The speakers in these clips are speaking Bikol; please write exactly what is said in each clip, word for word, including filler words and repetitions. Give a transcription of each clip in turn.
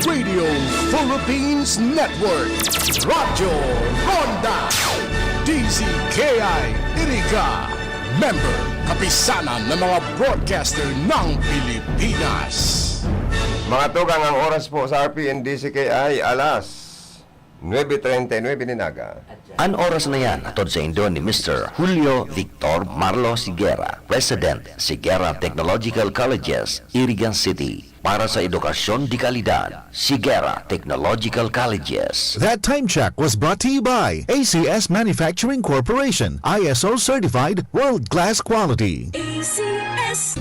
Radio Philippines Network, Radyo Ronda, D Z K I Iriga, member, Kapisanan ng mga Broadcaster ng Pilipinas. Mga tugang, ang oras po sa R P N D Z K I, alas nuebe treinta y nuebe nin aga. An oras na yan, hatod saindo ni Mister Julio Victor Marlo Siguera, President, Siguera Technological Colleges, Irigan City. Para sa edukasyon de kalidad, Siguera Technological Colleges. That time check was brought to you by A C S Manufacturing Corporation, I S O certified, world-class quality. A C S.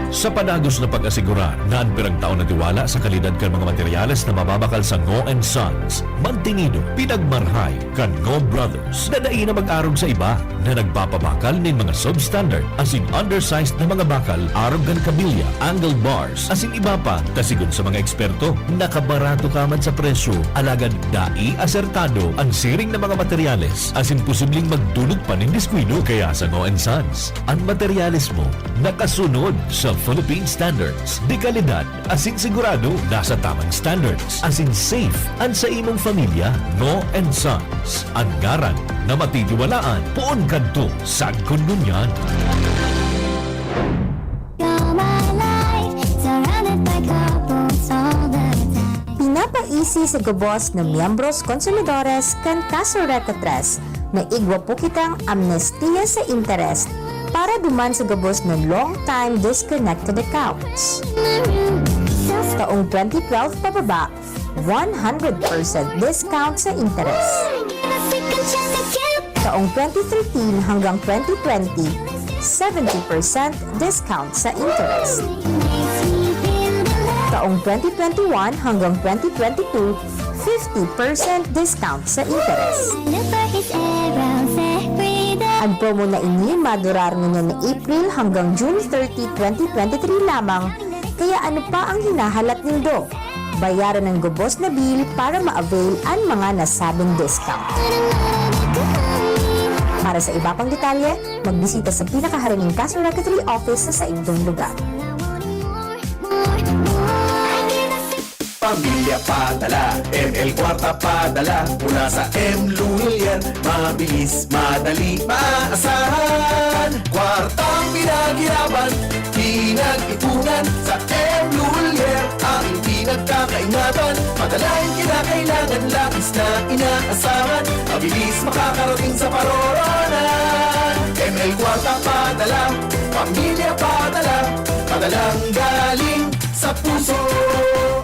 Sa padagos na pag-asigurar na an pirang taon na tiwala sa kalidad kan mga materyales na mababakal sa Ngo and Sons, mantinido, pinagmarhay kan Ngo Brothers, na dai na mag-arog sa iba na nagpapabakal nin mga substandard asin undersized na mga bakal arog kan kabilya, angle bars, asin iba pa, ta sigon sa mga eksperto, nakabarato ka man sa presyo, alagad dai asertado an siring na mga materyales asin posibleng magdulot pa nin diskuido. Kaya sa Ngo and Sons, an materyales mo nakasunod sa Philippine standards de kalidad asin sigurado nasa tamang standards asin safe an sa imong pamilya. Ngo and Sons, an ngaran na matitiwalaan poon kadto sagkod ngunyan. You're my life, surrounded by couples all the time. Pinapaisi sa gabos na miyembros konsumidores kan Kaso Reco tres na igwa po kitang amnestiya sa interes para duman sa gabos na long time disconnected accounts. Taong twenty twelve pababa, one hundred percent discount sa interes. Taong twenty thirteen hanggang twenty twenty, seventy percent discount sa interes. Taong twenty twenty-one hanggang twenty twenty-two, fifty percent discount sa interes. An promo na ini madurar ngunyan na April hanggang June thirty, twenty twenty-three lamang, kaya ano pa ang hinahalat nindo? Bayaran an gabos na bill para ma-avail an mga nasabing discount. Para sa iba pang detalye, magbisita sa pinakaharaning Kaso Reco three office sa saindong lugar. Pamilya Padala, M L Kwarta Padala, mula sa M Luwilian, mabilis, madali, maaasahan. Kwartang pinaghirapan, pinag-ipunan, sa M Luwilian, aking pinagkakaingatan. Padala an kinakailangan, labis na inaasahan, mabilis makakarating sa paroroonan. M L Kwarta Padala, Pamilya Padala, padalang galing sa puso.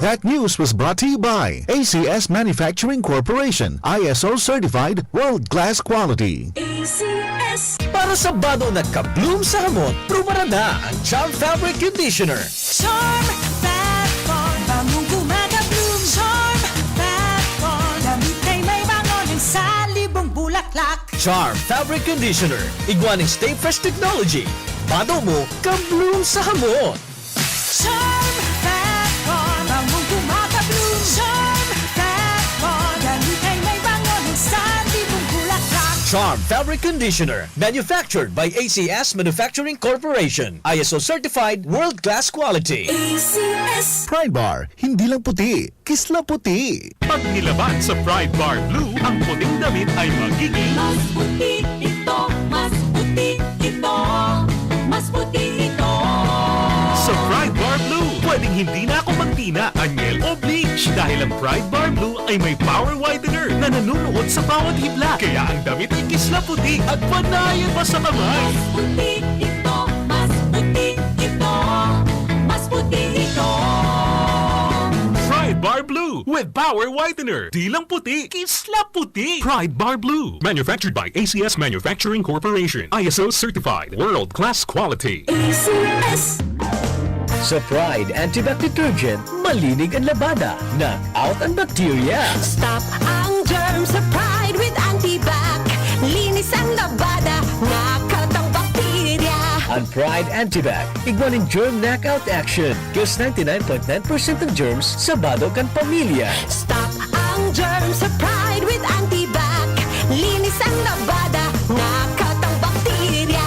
That news was brought to you by A C S Manufacturing Corporation, I S O certified, world-class quality. A C S. Para sa bado na ka-bloom sa hamot, prubaran na ang Charm Fabric Conditioner. Charm Fat Bond, bangong kumaka-bloom. Charm Fat Bond, damit ay may bango ng salibong bulaklak. Charm Fabric Conditioner, igwa nin Stay Fresh Technology. Bado mo, ka-bloom sa hamot. Charm Fat Bond, bangong kumaka-bloom. Charm Fat Bond, damit ay may bango ng salibong bulaklak. Charm Fabric Conditioner, manufactured by A C S Manufacturing Corporation. I S O certified, world-class quality. A C S. Pride Bar, hindi lang puti, kislaputi. Pag nilaban sa Pride Bar Blue, ang puting damit ay magiging mas puti ito, mas puti ito, mas puti ito. Sa Pride Bar Blue, pwedeng hindi na ako magtina, anyel o bleach dahil ang Pride Bar Blue ay may power whitener na nanunuot sa bawat hibla. Kaya ang damit ay kislaputi at panayan pa sa kamay. Mas puti ito, mas puti ito, mas puti ito. Pride Bar Blue with Power Whitener. Di lang puti, kisla puti. Pride Bar Blue. Manufactured by A C S Manufacturing Corporation. I S O certified. World class quality. A C S. Sa Pride Antibac Detergent, malinig an labada, knock out ang bakterya. Stop ang germ sa Pride with Antibac. Linis ang labada, knock out ang bakterya. Ang Pride Antibac, igwa nin germ knockout action. Kills ninety-nine point nine percent ng germs sa bado kan pamilya. Stop ang germ sa Pride with Antibac. Linis ang labada, knock out ang bakterya.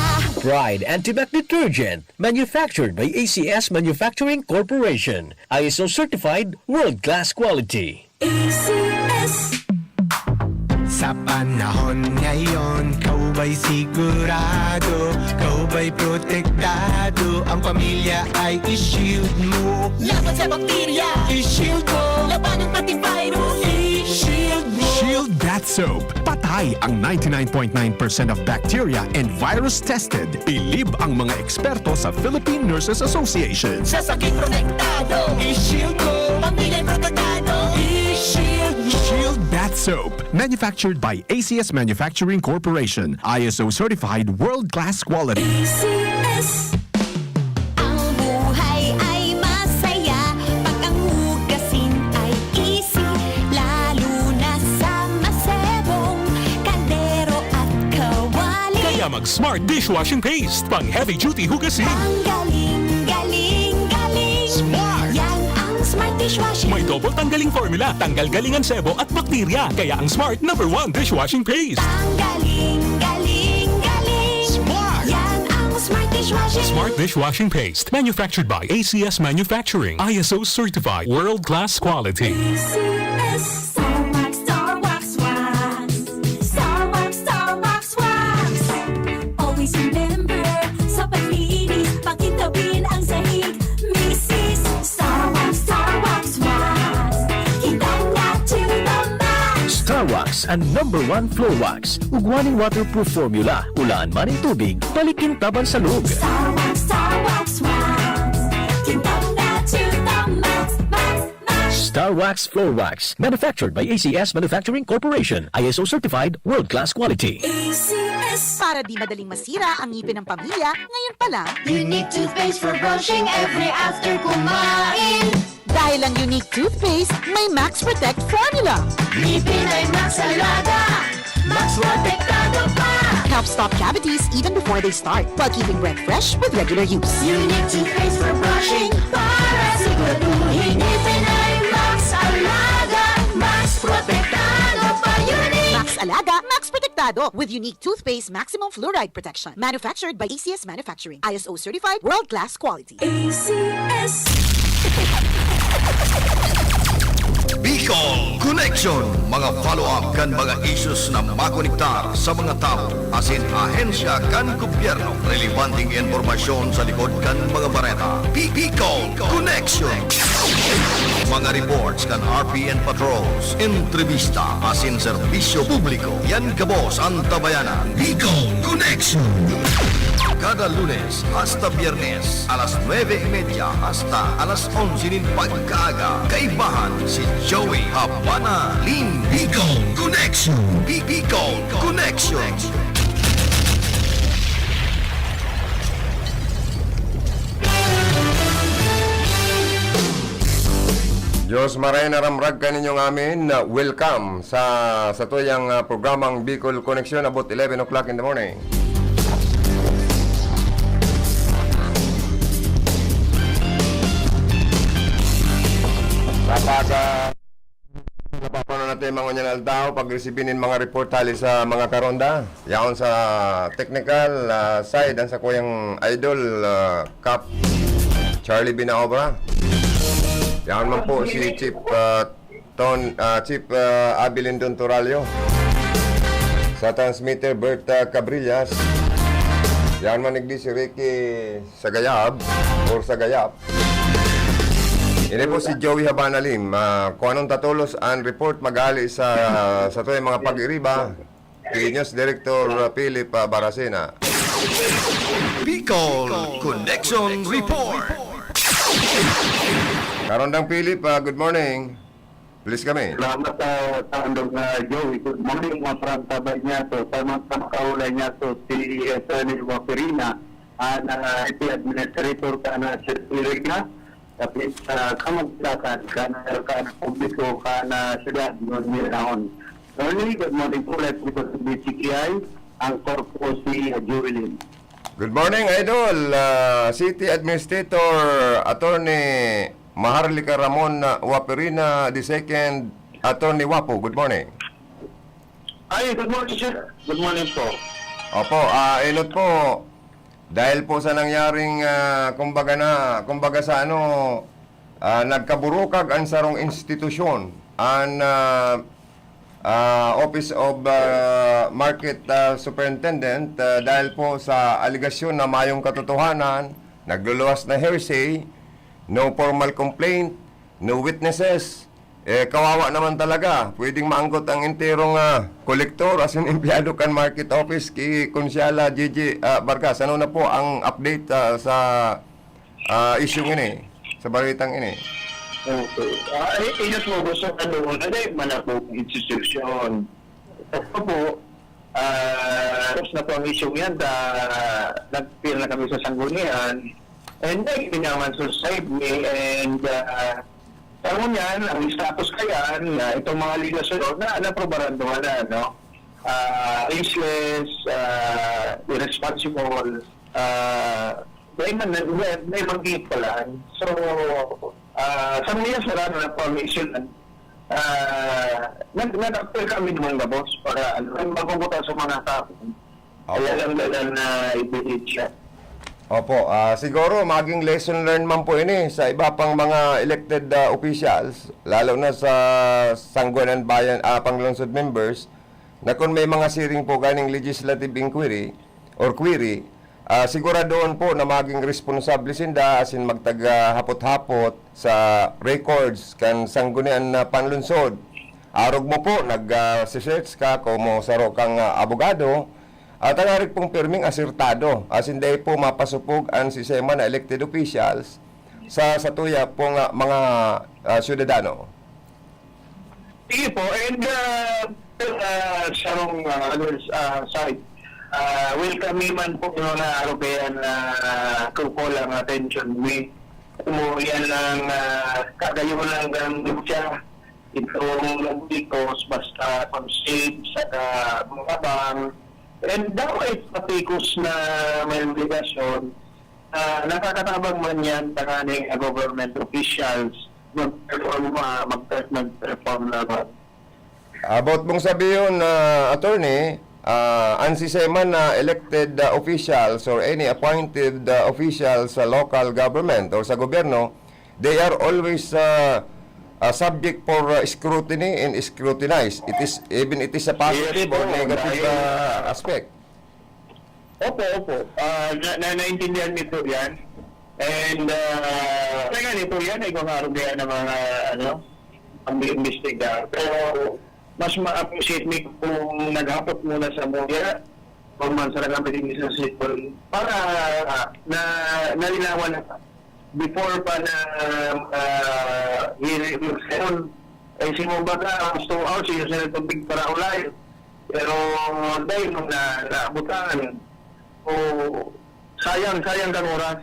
Pride Antibac Detergent, manufactured by A C S Manufacturing Corporation, I S O certified, world-class quality. A C S. Sa panahon ngayon, ikaw ba'y sigurado? Ikaw ba'y protektado? Ang pamilya ay i-shield mo. Laban sa bakterya, i-shield mo. Laban ng antivirus, i-shield mo. Shield Bath Soap. Patay ang ninety-nine point nine percent of bacteria and virus tested. Bilib ang mga eksperto sa Philippine Nurses Association. Sa sakit protektado, i-shield mo. Pamilya protektado, i-shield mo. Shield Bath Soap. Manufactured by A C S Manufacturing Corporation. I S O certified, world-class quality. A C S. Ang buhay ay masaya pag ang hugasin ay easy, lalo na sa masebong kaldero at kawali. Kaya mag-Smart Dishwashing Paste, pang heavy duty hugasin. Ang galing, galing, galing. Smart! Yan ang Smart Dishwashing. May double tanggaling formula, tanggal galing ang sebo at bakterya. Kaya ang Smart number one dishwashing paste. Ang galing, galing, galing. Smart! Yan ang Smart Dishwashing. Smart Dishwashing Paste. Manufactured by A C S Manufacturing. I S O certified. World-class quality. A C S. Star Wax, Star Wax, Wax. Star Wax, Star Wax, Wax. Always remember, sa paglinis, pakintabin ang sahig. Misis, Star Wax, Star Wax, Wax. Kitang na to the max. Star Wax, ang number one floor wax. Ugwa nin waterproof formula. Ulaan man nin tubig, palikintaban sa log. Star Wax, Star Wax, Wax. Kitang na to the max, max, max. Star Wax Floor Wax. Manufactured by A C S Manufacturing Corporation. I S O certified, world-class quality. A C S. Para di madaling masira ang ngipin ng pamilya, ngayon pa lang. Unique toothpaste for brushing every after kumain. Dahil ang Unique Toothpaste may Max Protect Formula. Ngipin ay Max Alaga, Max Protektado pa. Helps stop cavities even before they start, while keeping breath fresh with regular use. Unique Toothpaste for brushing para siguraduhin ngipin ay Max Alaga, Max Protektado pa. Unique! Max Alaga, Max Protektado with Unique Toothpaste Maximum Fluoride Protection. Manufactured by A C S Manufacturing. I S O certified, world-class quality. A C S. Bicol Connection, mga follow-up kan mga issues na makonektar sa mga tawo asin ahensya kan gobyerno. Relebanteng impormasyon sa likod kan mga bareta. Bi-, Bicol Connection. Mga reports kan R P N patrols, entrevista asin serbisyo publiko. Yan gabos an tabayanan. Bicol Connection. Kada Lunes hasta Biyernes, alas nuebe y media hasta alas onse nin pagkaaga, kaibahan si Joey Habana Lim. Bicol Connection. Bi-, Bicol Connection. Diyos maray na ramrag kaninyong amin. Welcome sa satuyang, ah, programang Bicol Connection, about eleven o'clock in the morning. Sa pag, ah, napapano natin mga unyan aldaw, pag-resibi nin mga report hali sa mga karonda. Yaon sa technical, ah, side, ang sakuyang idol, ah, Kap Charlie Binaobra. Yaon man po si Chief, ah, Ton, ah, Chief, ah, Abilindon Toralio. Sa transmitter, Berta Cabrillas. Yaon man igdi si Ricky Sagayab or Sagayap. Ini po si Joey Habanalim. Ah, kung anong tatulos ang report, maghali sa, sa tuyang mga pag-iriba. Kay News Director Philip, ah, Baracena. Bicol Connection Report. Karondang Philip, ah, good morning. Please kami. Salamat, ah, sa andog na Joey. Good morning, mga parantabay niya. So, sa mga, sa makaulay niya, so, si Attorney Waperina, ah, na si Administrator ka na sa Amerika, kapit sa kamagtakan, ka na, ka na publiko, ka na syudad, ngunyan. Morning, good morning po, live po sa B C K I, ang korpo si Joelyn. Good morning, Idol. Ah, City Administrator, Attorney Maharlika Ramon, ah, Waperina the second, Attorney Wapo. Good morning. Ay, good morning, sir. Good morning po. Opo, ah, enot po. Dahil po sa nangyaring, ah, kumbaga na, kumbaga sa ano, ah, nagkaburukag an sarong institusyon, an, ah, ah, Office of, ah, Market, ah, Superintendent, ah, dahil po sa alegasyon na mayong katotohanan, nagluluwas na hearsay, no formal complaint, no witnesses. Eh, kawawa naman talaga. Pwedeng maanggot ang enterong, ah, kolektor asin empleyado kan market office ki Konsyala Gigi, ah, Vargas. Ano na po ang update, ah, sa, ah, isyung ini, sa baretang ini? Okay. Ah, i-, inot mo gusto ka doon, ano yung manapog institusyon? Ito po, ah, tapos na po ang isyung yan, ah, nagpil na kami sa Sanggunian, and then, naman sa side me, and, ah, sa ngunyan, ang status kayan, na itong mga ligasyon na naprobaran naman na, no? Ah, ageless, ah, irresponsible, ah, may man, may, may mag-iit pala. So, ah, sa mga sarado na formation, ah, nag-, nag-appear kami naman gabos para, ano, magugutan sa mga tao. Opo. Kaya lang dalan na ibigay siya. Opo, ah, siguro maging lesson learned man po ini sa iba pang mga elected, ah, officials, lalo na sa Sangguniang Bayan, ah, Panglungsod members, na kung may mga siring po kaning legislative inquiry or query, ah, siguradoon po na maging responsable sinda asin magtaga hapot-hapot sa records kan Sangguniang, ah, Panlungsod. Arog mo po, nag, ah, search ka, komo saro kang, ah, abogado, at ang arig pong pirming asertado, asin dai po mapasupog an sistema na elected officials sa, sa tuya pong, ah, mga, ah, syudadano. Sige po, and, ah, ah, sarong, ah, ano, ah, side, ah, welcome man po yung mga arugayan na kukulang attention mi. Kung yan ang, ah, kagayon lang ng siya, itong nagtikos, basta concept, saka mga bang, and daw ay patikos na may obligasyon, ah, nakakatabang man yan, tanganing, ah, government officials, mag-perform, ah, mag-, mag-perform naman. About mong sabihon, ah, attorney, ah, ang sistema na elected, ah, officials or any appointed, ah, officials sa local government or sa gobyerno, they are always, ah, ah, subject for, ah, scrutiny and scrutinized. It is, even it is a positive Yes or po, negative, dahil ah, aspect. Opo, opo. Ah, na, na, naintindihan mi po yan. And, ah, kaya nga ni po yan, ay kung arog yan ang mga, ano, pag-iimbestiga. Pero mas ma-appreciate mi kung naghapot muna sa muya, kung man sa nagkakaroon sa sitwasyon, para, ah, na, nalinawan na before pa na, ah, hearing, eh, si Mumba ka, gusto ko, oh, sige, sige, tubig para ulay. Pero dahil mo na naabutan, o sayang, sayang kang oras.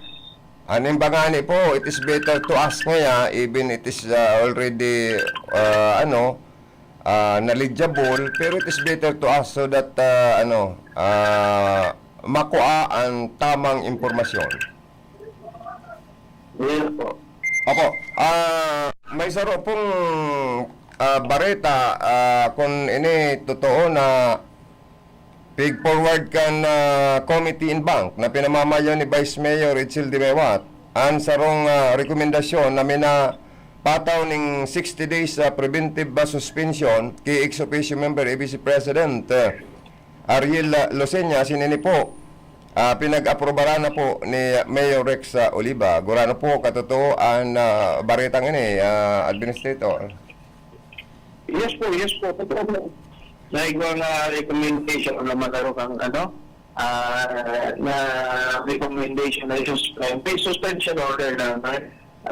Ano yung bangani po? It is better to ask ngaya, even it is, ah, already, ah, ano, ah, knowledgeable, pero it is better to ask so that, ah, ano, ah, makua ang tamang impormasyon. Yes po. Opo. Ah, may saro pong, ah, bareta, ah, kung ini totoo na pig-forward kan, ah, Committee in Bank na pinamamayo ni Vice Mayor Edsel Dimewat, ang sarong, ah, rekomendasyon na minapataw ning sixty days, ah, preventive, ah, suspension ki ex officio member A B C President, ah, Ariel, ah, Lucena, sinini po, ah, pinag-aprobaran na po ni Mayor Rex, ah, Oliva. Gurano po katotoo ang, ah, baretang ini, ah, Administrator? Yes po, yes po. Totoo po. Naigwa nga recommendation naman, ano, kang, ano, ah, na recommendation na sus-, may suspension order na, na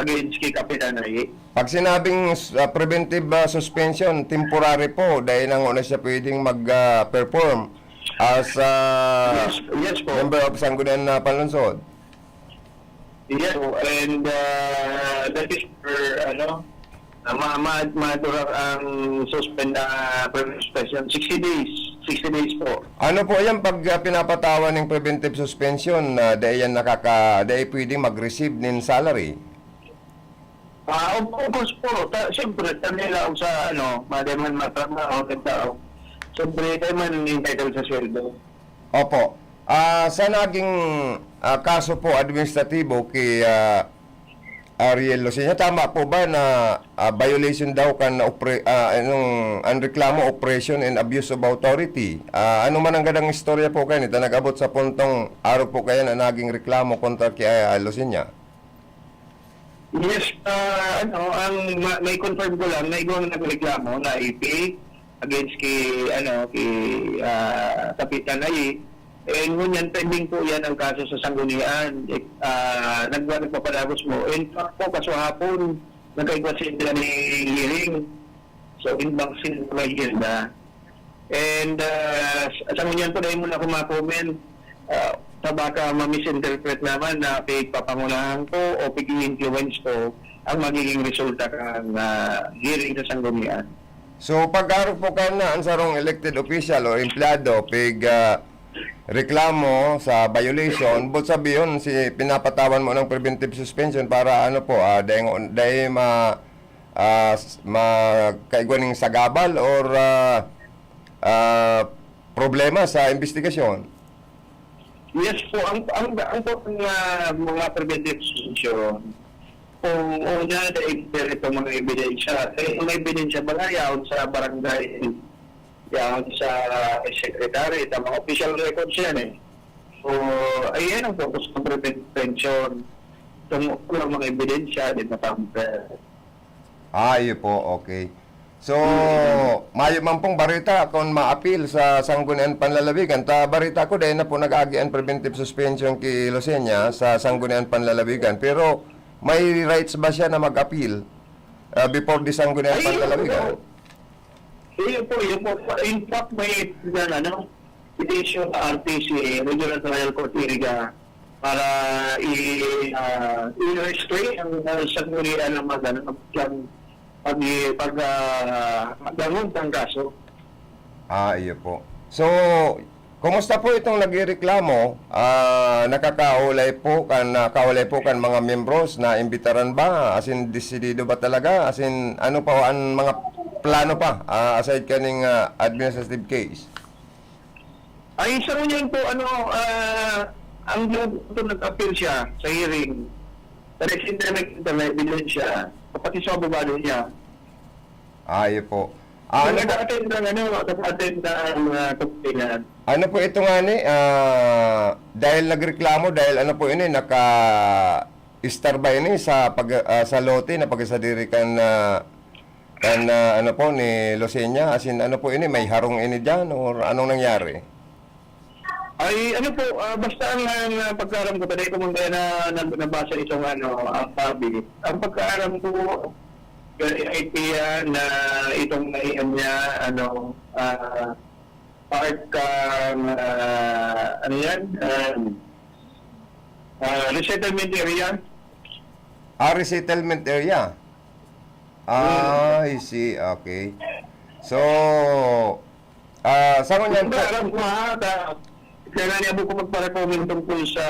against kay Kapitan Ayi. Pag sinabing, ah, preventive, ah, suspension, temporary po, dahil lang wala siya pwedeng mag, ah, perform as, ah, Yes, yes po. member of Sangguniang, ah, Panlungsod. Yes po, and, ah, that is for, ano, ah, ma-, ma-, madura ang suspend, ah, preventive suspension, sixty days, sixty days po. Ano po yan pag, ah, pinapatawan ng preventive suspension na dai yan nakaka-, dai pwedeng mag-receive nin salary? Ah, of, of course po. Ta-, siyempre, kami lang sa, ano, madai man matrabaho, nagtao. Siyempre, tayo man entitled sa sweldo. Opo. Ah, sa naging, ah, kaso po administratibo ki, ah, Ariel Lucena. Tama po ba na, ah, violation daw kan opre-, ah, anong, ang reklamo, oppression and abuse of authority? Ah, ano man ang gadang istorya po kaini ta nag-abot sa puntong arog po kaya na naging reklamo kontra ki, ah, Lucena? Yes, ah, ano, ang ma-, may confirm ko lang na igwang nagreklamo na I P against ki, ano, ki, ah, Kapitan Ayi. And ngunyan, pending po yan ang kaso sa Sanggunian. Eh, ah, nagwa-, nagpapadagos mo. In fact po, kaso hapon, nagkaigwa sila ni hearing. So, in vaccine na may hilda. And, ah, sa, sa ngunyan po, dahil muna ako ma-comment, ah, sa baka ma-misinterpret naman na pigpapangunahan ko o pig-i-influence ko ang magiging resulta kan, ah, hearing sa Sanggunian. So, pag-arog po kan na ang sarong elected official o empleyado, pig, ah, reklamo sa violation, but sabihon si pinapatawan mo ng preventive suspension para ano po, ah, dahil, dahil ma-, ah, s-, ma-, kaigwa ning sagabal or, ah, ah, problema sa investigasyon? Yes po, ang, ang, ang po nga mga preventive suspension, kung una, dahil itong mga ebidensya, eh, mga ebidensya ba nga yaon sa barangay, yaon sa secretary, sa mga official records yan eh. So, ayan ang purpose ng prevention. Itong mga, mga ebidensya, di matamper. Ah, iyo po, okay. So, mayo man pong bareta kung maapil sa Sanggunian Panlalawigan. Ta bareta ko, dahil na po nag-agi ang preventive suspension ki Lucena sa Sanggunian Panlalawigan. Pero may rights ba siya na mag-apil, ah, before the Sanggunian Ay, Panlalawigan? Iyo po, iyo po. In fact, may, ano, petition sa R T C, Regional Trial Court Iriga, para i-, ah, i-restrain ang, ah, Sanggunian ng mag-, ano, mag-, mag-, pag, ah, magdangog ng kaso. Ah, iyo po. So, kumusta po itong nagrereklamo? Ah, nakakaulay po kan, nakaulay po kan mga miyembros na imbitaran ba? As in, desidido ba talaga? As in, ano pa ang mga plano pa, ah, aside kaning, ah, administrative case? Ay, sa ngunyan po, ano, ah, ang ito nag-appeal siya sa hearing. Direct internet, may ebidensya, pati sa abogado niya. Ah, iyo po. Ah, Yung ano po? Nag-attend ng, ano, nag-attend ng, ah, complainant. Ano po ito nga ni, ah, dahil nagreklamo, dahil ano po ini, naka-istar ba ini sa pag-, ah, sa lote na pagkasadiri kan, ah, kan, ah, ano po, ni Lucena? As in, ano po ini, may harong ini diyan or anong nangyari? Ay, ano po, ah, basta ang, ang, ah, pagkaaram ko, taday ko man kaya na, na, nabasa itong, ano, ang public. Ang pagkaaram ko, very idea na itong naiyan niya, ano, ah, part kan, ah, ano yan? Um, ah, resettlement area. Ah, resettlement area. Ah, I see. Okay. So, ah, sa ngunyan po, Alam ko, ha, ta-, kaya nga niya po ko magpa-recommend tungkol sa,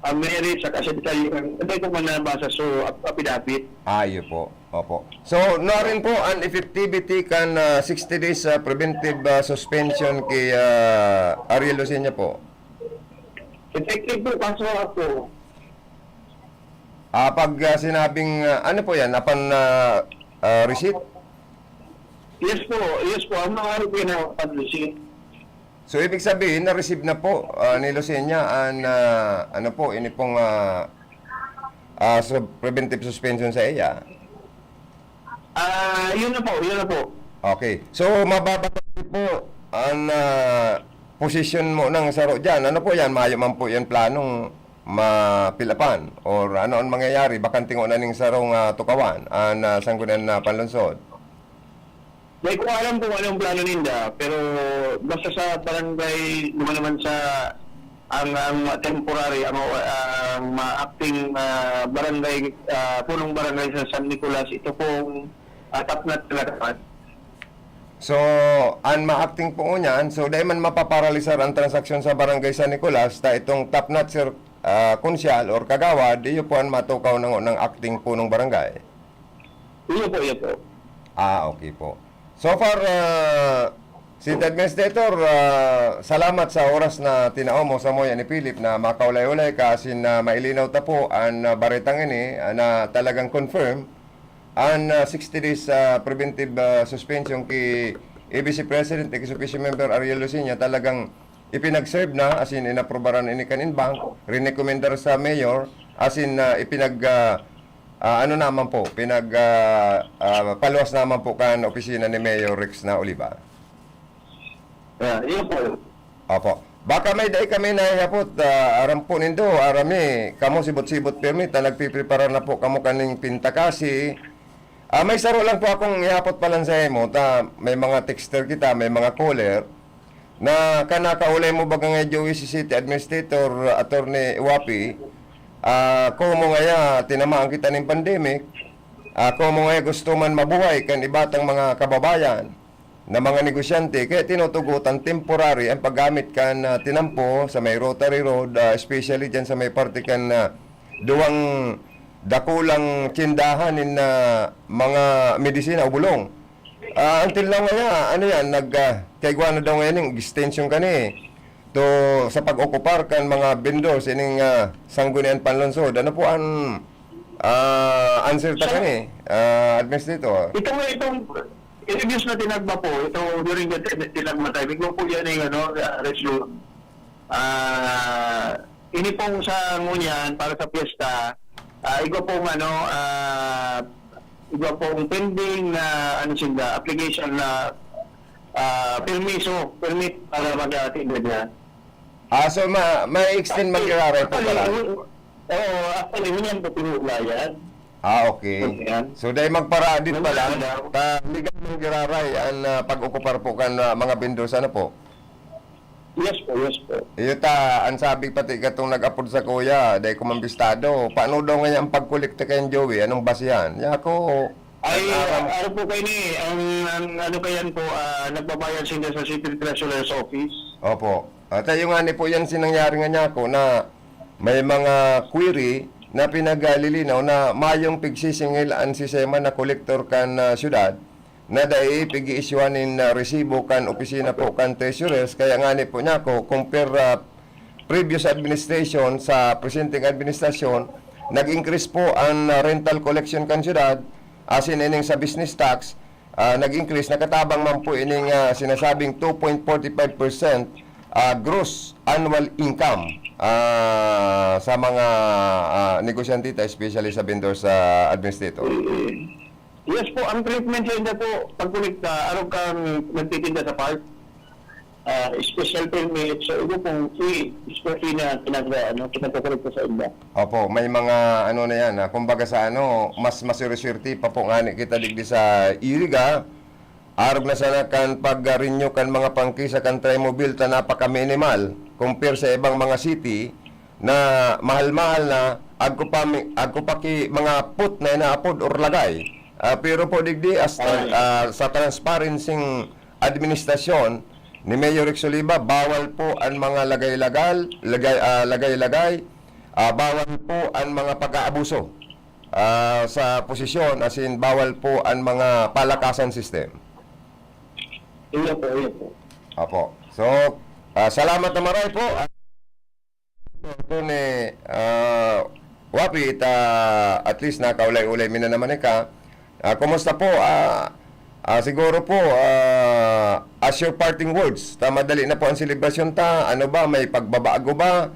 ah, merit sa kasi detalye ng, hindi ko man nabasa, so, ap-, affidavit. Ah, iyo po. Opo. So, nuarin po an effectivity kan, ah, sixty days, ah, preventive, ah, suspension kay, ah, Ariel Lucena po? Effective po, kaso ako. Ah, pag, ah, sinabing, ah, ano po yan? Apan, ah, ah, receipt? Yes po, yes po. Ang mga ano po yun, ang receipt. So, ibig sabihin, na-receive na po, ah, ni Lucena an, ah, ano po, ini pong, ah, ah, sub-, preventive suspension sa iya? Ah, yun na po, yun na po. Okay. So, mababa po ang, ah, posisyon mo ng saro dyan. Ano po yan? Mayo man po yan planong mapilapan? Or ano ang mangyayari? Bakante ngona ning sarong, ah, tukawan, ang, ah, Sanggunian na Panlungsod? Di ko alam kung anong plano ninda, pero basta sa barangay, luma naman sa ang, ang temporary, ang, ang ma-acting, ah, barangay, ah, punong barangay sa San Nicolas, ito pong, ah, top notch talaga. So, an ma-acting po ngunyan, so dai man mapaparalisar ang transaksyon sa Barangay San Nicolas, ta itong top notch, sir, ah, konsyal or kagawad, iyo po an matukaw na ng acting punong barangay. Iyo po, iyo po. Ah, okay po. So far, ah, City Administrator, ah, salamat sa oras na tinao mo sa muya ni Philip na makaulay-ulay ka asin na mailinaw ta po an, ah, baretang ini, ah, na talagang confirm an, ah, sixty days, ah, preventive, ah, suspension ki A B C President, ex officio member Ariel Luciña, talagang ipinag-serve na, asin inaprubaran ini kan Inbank, rinekomendar sa Mayor, asin, ah, ipinag, ah, ah, ano naman po, pinag, ah, ah, paluwas naman po kan opisina ni Mayor Rex na Oliva. Ah, yun po. Opo. Baka may dai kami naihapot, ah, aram po nindo, aram mi, kamo sibot-sibot pirmi ta nagpiprepara na po kamo kaning pintakasi. Ah, may saro lang po akong ihapot pa lang sa imo, ta may mga texter kita, may mga caller, na kan nakaulay mo baga nga Joey si City Administrator, Attorney Wapi, ah, komo ngaya tinamaan kita nin pandemic, ah, komo ngaya gusto man mabuhay kan iba tang mga kababayan, na mga negosyante, kaya tinutugutan temporary ang paggamit kan, ah, tinampo sa may Rotary Road, ah, especially dyan sa may parte kan, ah, duwang dakulang tsindahan nin, ah, mga medisina o bulong. Ah, until now ngaya, ano yan, nag, ah, kaigwa na daw ngayon yung extension kani to sa pag-ocupar kan mga vendors ining, ah, Sangguniang Panlungsod. Ano po ang, ah, answer ta So, kani, ah, Administrator? Itong, itong previous na tinagba po, itong during the tin-, tinagba time, igwa po yan yung, ano, ah, resolution. Ah, ini pong sa ngunyan, para sa piyesta, ah, igwa pong, ano, ah, igwa pong pending na, ano, sinda, application na, ah, permiso, permit para mag-atinda dyan. Ah, so ma-, may extend man giraray po Actually, pala? Oo, actually, yun yan po pinulayan. Ah, okay. Yun yan. So, dahil magparaadit Yun pala, yan daw. ta, legal man giraray ang, ah, pag-okupar po kan, ah, mga vendors, ano po? Yes po, yes po. Iyo ta, ang sabi pati katong nag-apod sa kuya, dahil ko mambistado, paano daw ngayon ang pagkolekta kay Joey? Anong basihan? Niya ako, Ay, ang aram- ah, ano po kayo ni, ang, ang ano kayan po, ah, nagbabayad sila sa City Treasurer's Office. Opo. At ayun nga ni po yan sinangyari nga niya ako na may mga query na pinagalilinaw na mayong pigsisingil ang sistema na kolektor kan, ah, syudad na dai pig-iisyuhan nin, ah, resibo kan opisina po kan treasurers. Kaya nga ni po niya ako, compare, ah, previous administration sa presenteng administrasyon, nag-increase po ang, ah, rental collection kan syudad, asin ining sa business tax, ah, nag-increase, nakatabang man po ining, ah, sinasabing two point forty five percent, ah, gross annual income, ah, sa mga, ah, negosyante ta, especially sa vendor sa administrator. Mm. Yes po, ang treatment sa inda po, pagkolekta, arog kang nagtitinda sa park, ah, special permit, so iba pong fee, special fee na pinag-, ano, pinagkokolekta sa inda. Opo, may mga ano na yan, ah, kumbaga sa ano, mas maswerte-swerte pa po ngani kita digdi sa Iriga, arog na sana kan pag-renew kan mga prangkisa kan Trimobile ta napaka-minimal compare sa ibang mga city na mahal-mahal na, agko pa mi-, agko pa ki mga put na inaapod or lagay. Ah, pero po digdi, as tra-, Ay. ah, sa transparency ng administrasyon ni Mayor Rex Oliva, bawal po ang mga lagay-lagal, lagay, ah, lagay-lagay, ah, bawal po ang mga pag-aabuso, ah, sa posisyon, as in, bawal po ang mga palakasan system. Iya po, iya po. Opo. So, ah, salamat na maray po. Attorney, ah, Wapi, ta, at least nakaulay-ulay mi na naman ika. Ah, kumusta po? Ah, ah, siguro po, ah, as your parting words, ta madali na po ang selebrasyon ta. Ano ba, may pagbabago ba?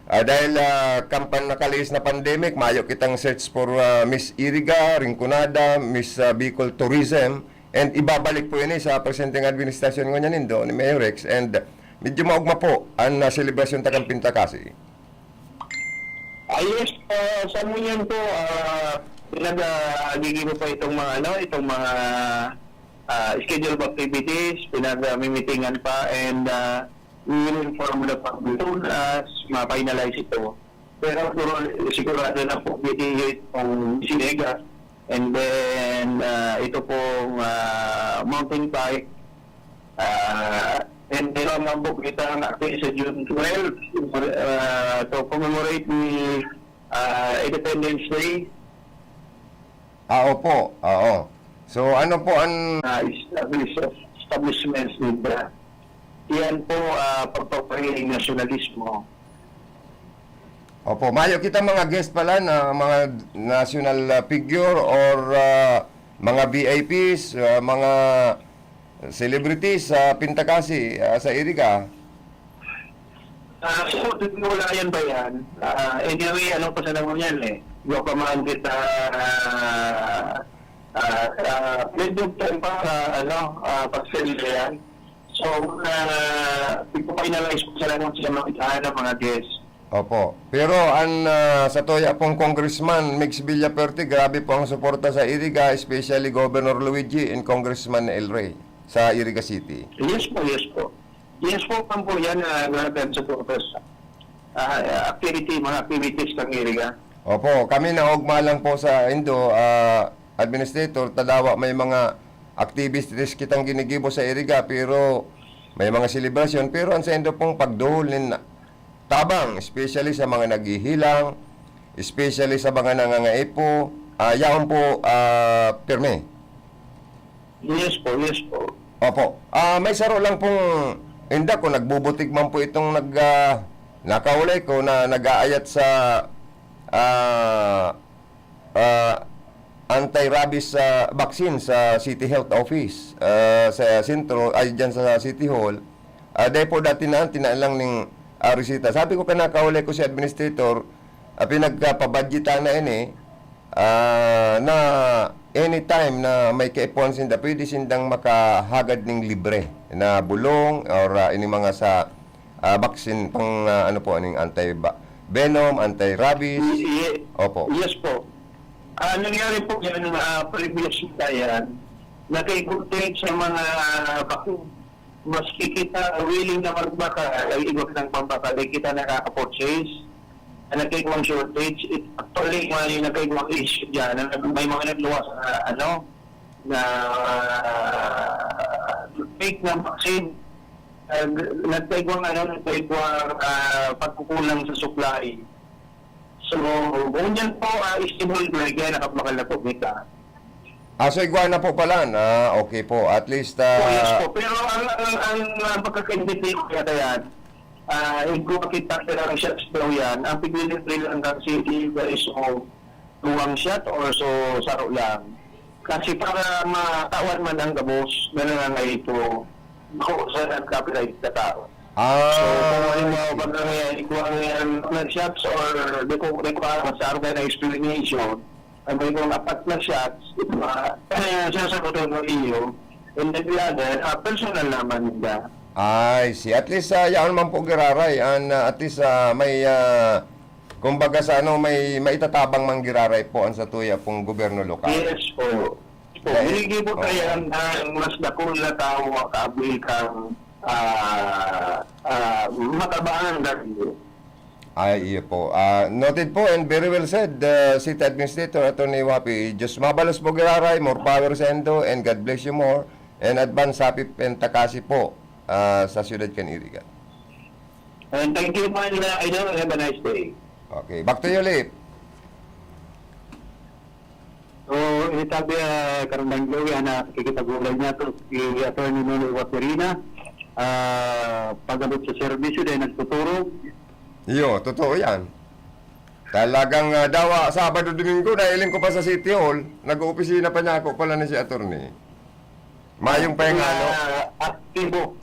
Ah, dahil, ah, kan pan nakalihis na pandemic, mayo kitang search for, ah, Miss Iriga, Rinconada, Miss, ah, Bicol Tourism, and ibabalik po ini sa presenteng administrasyon ngunyan nindo ni Mayor Rex, and medyo maugma po ang, ah, selebrasyon ta kan Pintakasi. Ah, yes, ah, sa ngunyan po, ah, pinag-, ah, gigibo pa itong mga, ano, itong mga, ah, schedule of activities, pinag-, ah, mimitingan pa, and, ah, we will inform the public soon as ma-finalize ito. Pero siguro, sigurado na po, B T U itong Siniga. And then, ah, ito pong, ah, mountain bike. Ah, and then, naman po kita ang atin sa June twelve, ah, to commemorate the, ah, Independence Day. Ah, opo. Oo. So, ano po ang Ah, is-, ah, is-, establishments ninda. Iyan po, ah, pagpapahiling nasyonalismo. Opo, mayo kita mga guest pala na mga national, ah, figure or, ah, mga V I Ps, ah, mga celebrities sa Pintacasi, ah, sa Iriga. Ah, so, wala yan ba yan? Ah, anyway, ano pa sa naman yan eh? Yung pa man kita, ah, ah, ah, medyo pa, ah, ano, ah, pag-send na yan. So, ah, ipapinalize ko sa lahat sa mga, ah, ng mga guests. Opo. Pero an, ah, sa tuya pong Congressman Migs Villaperte, grabe po ang suporta sa Iriga, especially Governor Luigi and Congressman El Rey sa Iriga City. Yes po, yes po. Yes po, ma'am po yan, ah, grabe ang suporta sa, ah, activity, mga activities ng Iriga. Opo, kami naogma lang po sa Indo, ah, Administrator, tadawa may mga activities kitang ginigibo sa Iriga, pero may mga selebrasyon, pero ang sa Indo pong pagduhol nin tabang, especially sa mga naghihilang, especially sa mga nangangaipo, ah, yaon po, ah, pirmi. Yes po, yes po. Opo. Ah, may saro lang pong, inda ko, nagbubutig man po itong nag, ah, nakaulay ko na nag-aayat sa, ah, ah, anti-rabies, ah, vaccine sa City Health Office, ah, sa sentro, ay, dyan sa City Hall. Ah, dahil po dati na, tinaan lang ning, ah, resita. Sabi ko, kanakaulay ko si administrator, ah, pinagkapabadgetan na ini, ah, na anytime na may kaipuhan sinda, pwede sindang makahagad ning libre na bulong or, ah, ini mga sa, ah, vaccine pang, ah, ano po, aning anti-ba-, venom, anti-rabies. Ye-, Opo. Yes po. Ah, nangyari po yan, ah, previous na yan, nakikipag-trade sa mga vaccine. Maski kita willing na magbakal, ay iba ng pambakal, ay kita nakaka-purchase. Ang nagkaigwang shortage, it, actually, may nagkaigwang issue dyan, na nag-, may mga nagluwas na, ano, na, ah, fake na vaccine. Nag-, nagkaigwang, ano, nagkaigwang, ah, pagkukulang sa supply. So, ngunyan po, ah, stable na, kaya nakabakal na po kita. Ah, so igwa na po pala. Ah, okay po. At least, ah, Oh, yes po. Pero ang, ang, ang, ang pagkakaintindi ko kaya yan, ah, igwa kita, pero ang shots daw yan, ang pigli-libre lang ng city, guys, o duwang shot or so, saro lang. Kasi para matawan man ang gabos na nangangaipo, ako sa nagkapirayt na tao. Ah, So, kung halimbawa, I see. pag nangyayari, kung nangyayari na shots or di ko, di ko alam sa akin na explanation, ang may mga apat na shots, di ba? Eh, sasagutin mo iyo, and then the other, ah, personal naman nila. I see. At least, ah, yaon man po giraray. And, ah, at least, ah, may, ah, kumbaga sa ano, may maitatabang man giraray po ang sa tuya pong gobyerno lokal. Yes po. Po, Dahil, hindi po oo. tayo ang, ang mas dakul na tao makaabil kang, ah, ah, matabangan dahil Ay, iyo po. Ah, noted po and very well said, uh, City Administrator Attorney Wapi. Diyos mabalos po giraray, more power sa endo, and God bless you more. And advance happy Penta Kasi po, ah, sa siyudad kan Iriga. And thank you, man, uh, Idol. Have a nice day. Okay, back to you, Lip. So, itabi, ah, karandang Joey, ana, kikipag-ulay niya to, si Attorney Nonoy Waterina, ah, pag-abot sa serbisyo, dahil nagtuturo. Iyo, totoo yan. Talagang, ah, dawa, Sabado, Domingo, nailing ko pa sa City Hall, nag-oopisina pa niya ako pala ni si Attorney. Mayong pahingalo. Ah, aktibo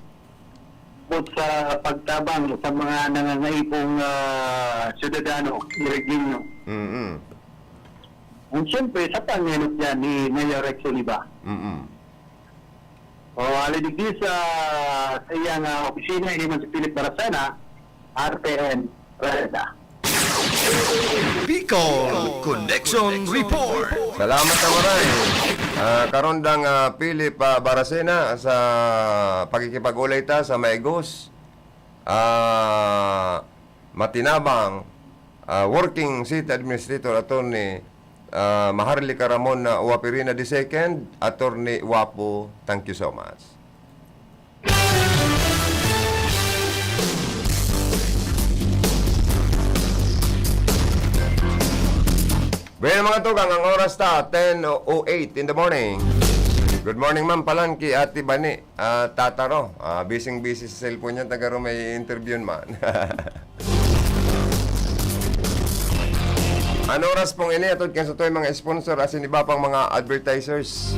po sa pagtabang sa mga nangangaipong, ah, syudadano, Regino. Mm-mm. Ang siyempre, sa pangenot yan ni Mayor Rex Oliva. Mm-mm. O, hali digdi sa, sa iyang, ah, opisina, ini man si Philip Baracena, R P N, Reda. Bicol Connection Report. Salamat na maray. Ah, karondang, ah, Philip, ah, Baracena sa pakikipag-ulay ta sa maigos, ah, matinabang, ah, working city administrator attorney, ah, Maharlika Ramon na Waperina the second, Attorney Wapo. Thank you so much. Bueno, mga tugang, ang oras ta, ten oh eight in the morning. Good morning, ma'am. Palan ki Ate Bani, ah, Tataro. Ah, busy-busy sa cellphone niya, taga ro may interview man. An oras pong ini, atod kan sa mga sponsor, asin iba pang mga advertisers.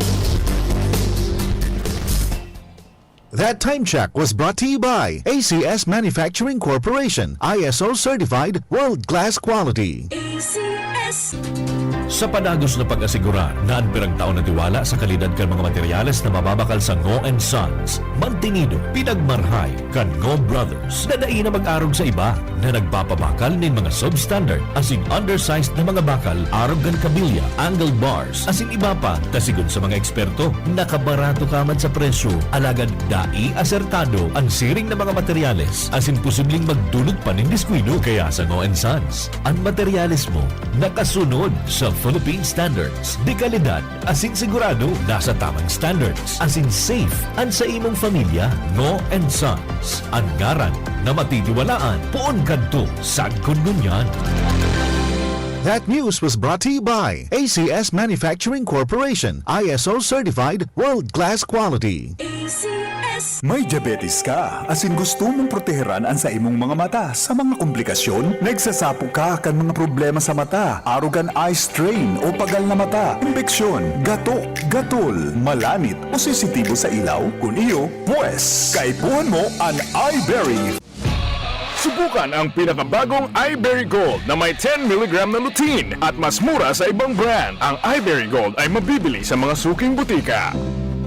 That time check was brought to you by A C S Manufacturing Corporation, I S O certified, world-class quality. A C S. Sa padagos na pag-asigurar na an pirang taon na tiwala sa kalidad kan mga materyales na mababakal sa Ngo and Sons, mantinido, pinagmarhay kan Ngo Brothers na dai na mag-arog sa iba na nagpapabakal nin mga substandard asin undersized na mga bakal arog kan kabilya, angle bars, asin iba pa, ta sigon sa mga eksperto, nakabarato ka man sa presyo, alagad dai asertado an siring na mga materyales asin posibleng magdulot pa nin diskuido. Kaya sa Ngo and Sons, an materyales mo nakasunod sa Philippine standards de kalidad asin sigurado nasa tamang standards asin safe an sa imong pamilya. Ngo and Sons, an ngaran na matitiwalaan poon kadto sagkod ngunyan. That news was brought to you by A C S Manufacturing Corporation, I S O certified, world-class quality. A C S. May diabetes ka, asin gusto mong proteheran an sa imong mga mata sa mga komplikasyon? Nagsasapo ka kan mga problema sa mata, arog kan eye strain o pagal na mata, impeksyon, gatok, gatol, malanit, o sensitibo sa ilaw? Kun iyo, pwes, kaipuhan mo an Eyeberry. Subukan ang pinakabagong Eyeberry Gold na may ten milligram na lutein at mas mura sa ibang brand. Ang Eyeberry Gold ay mabibili sa mga suking butika.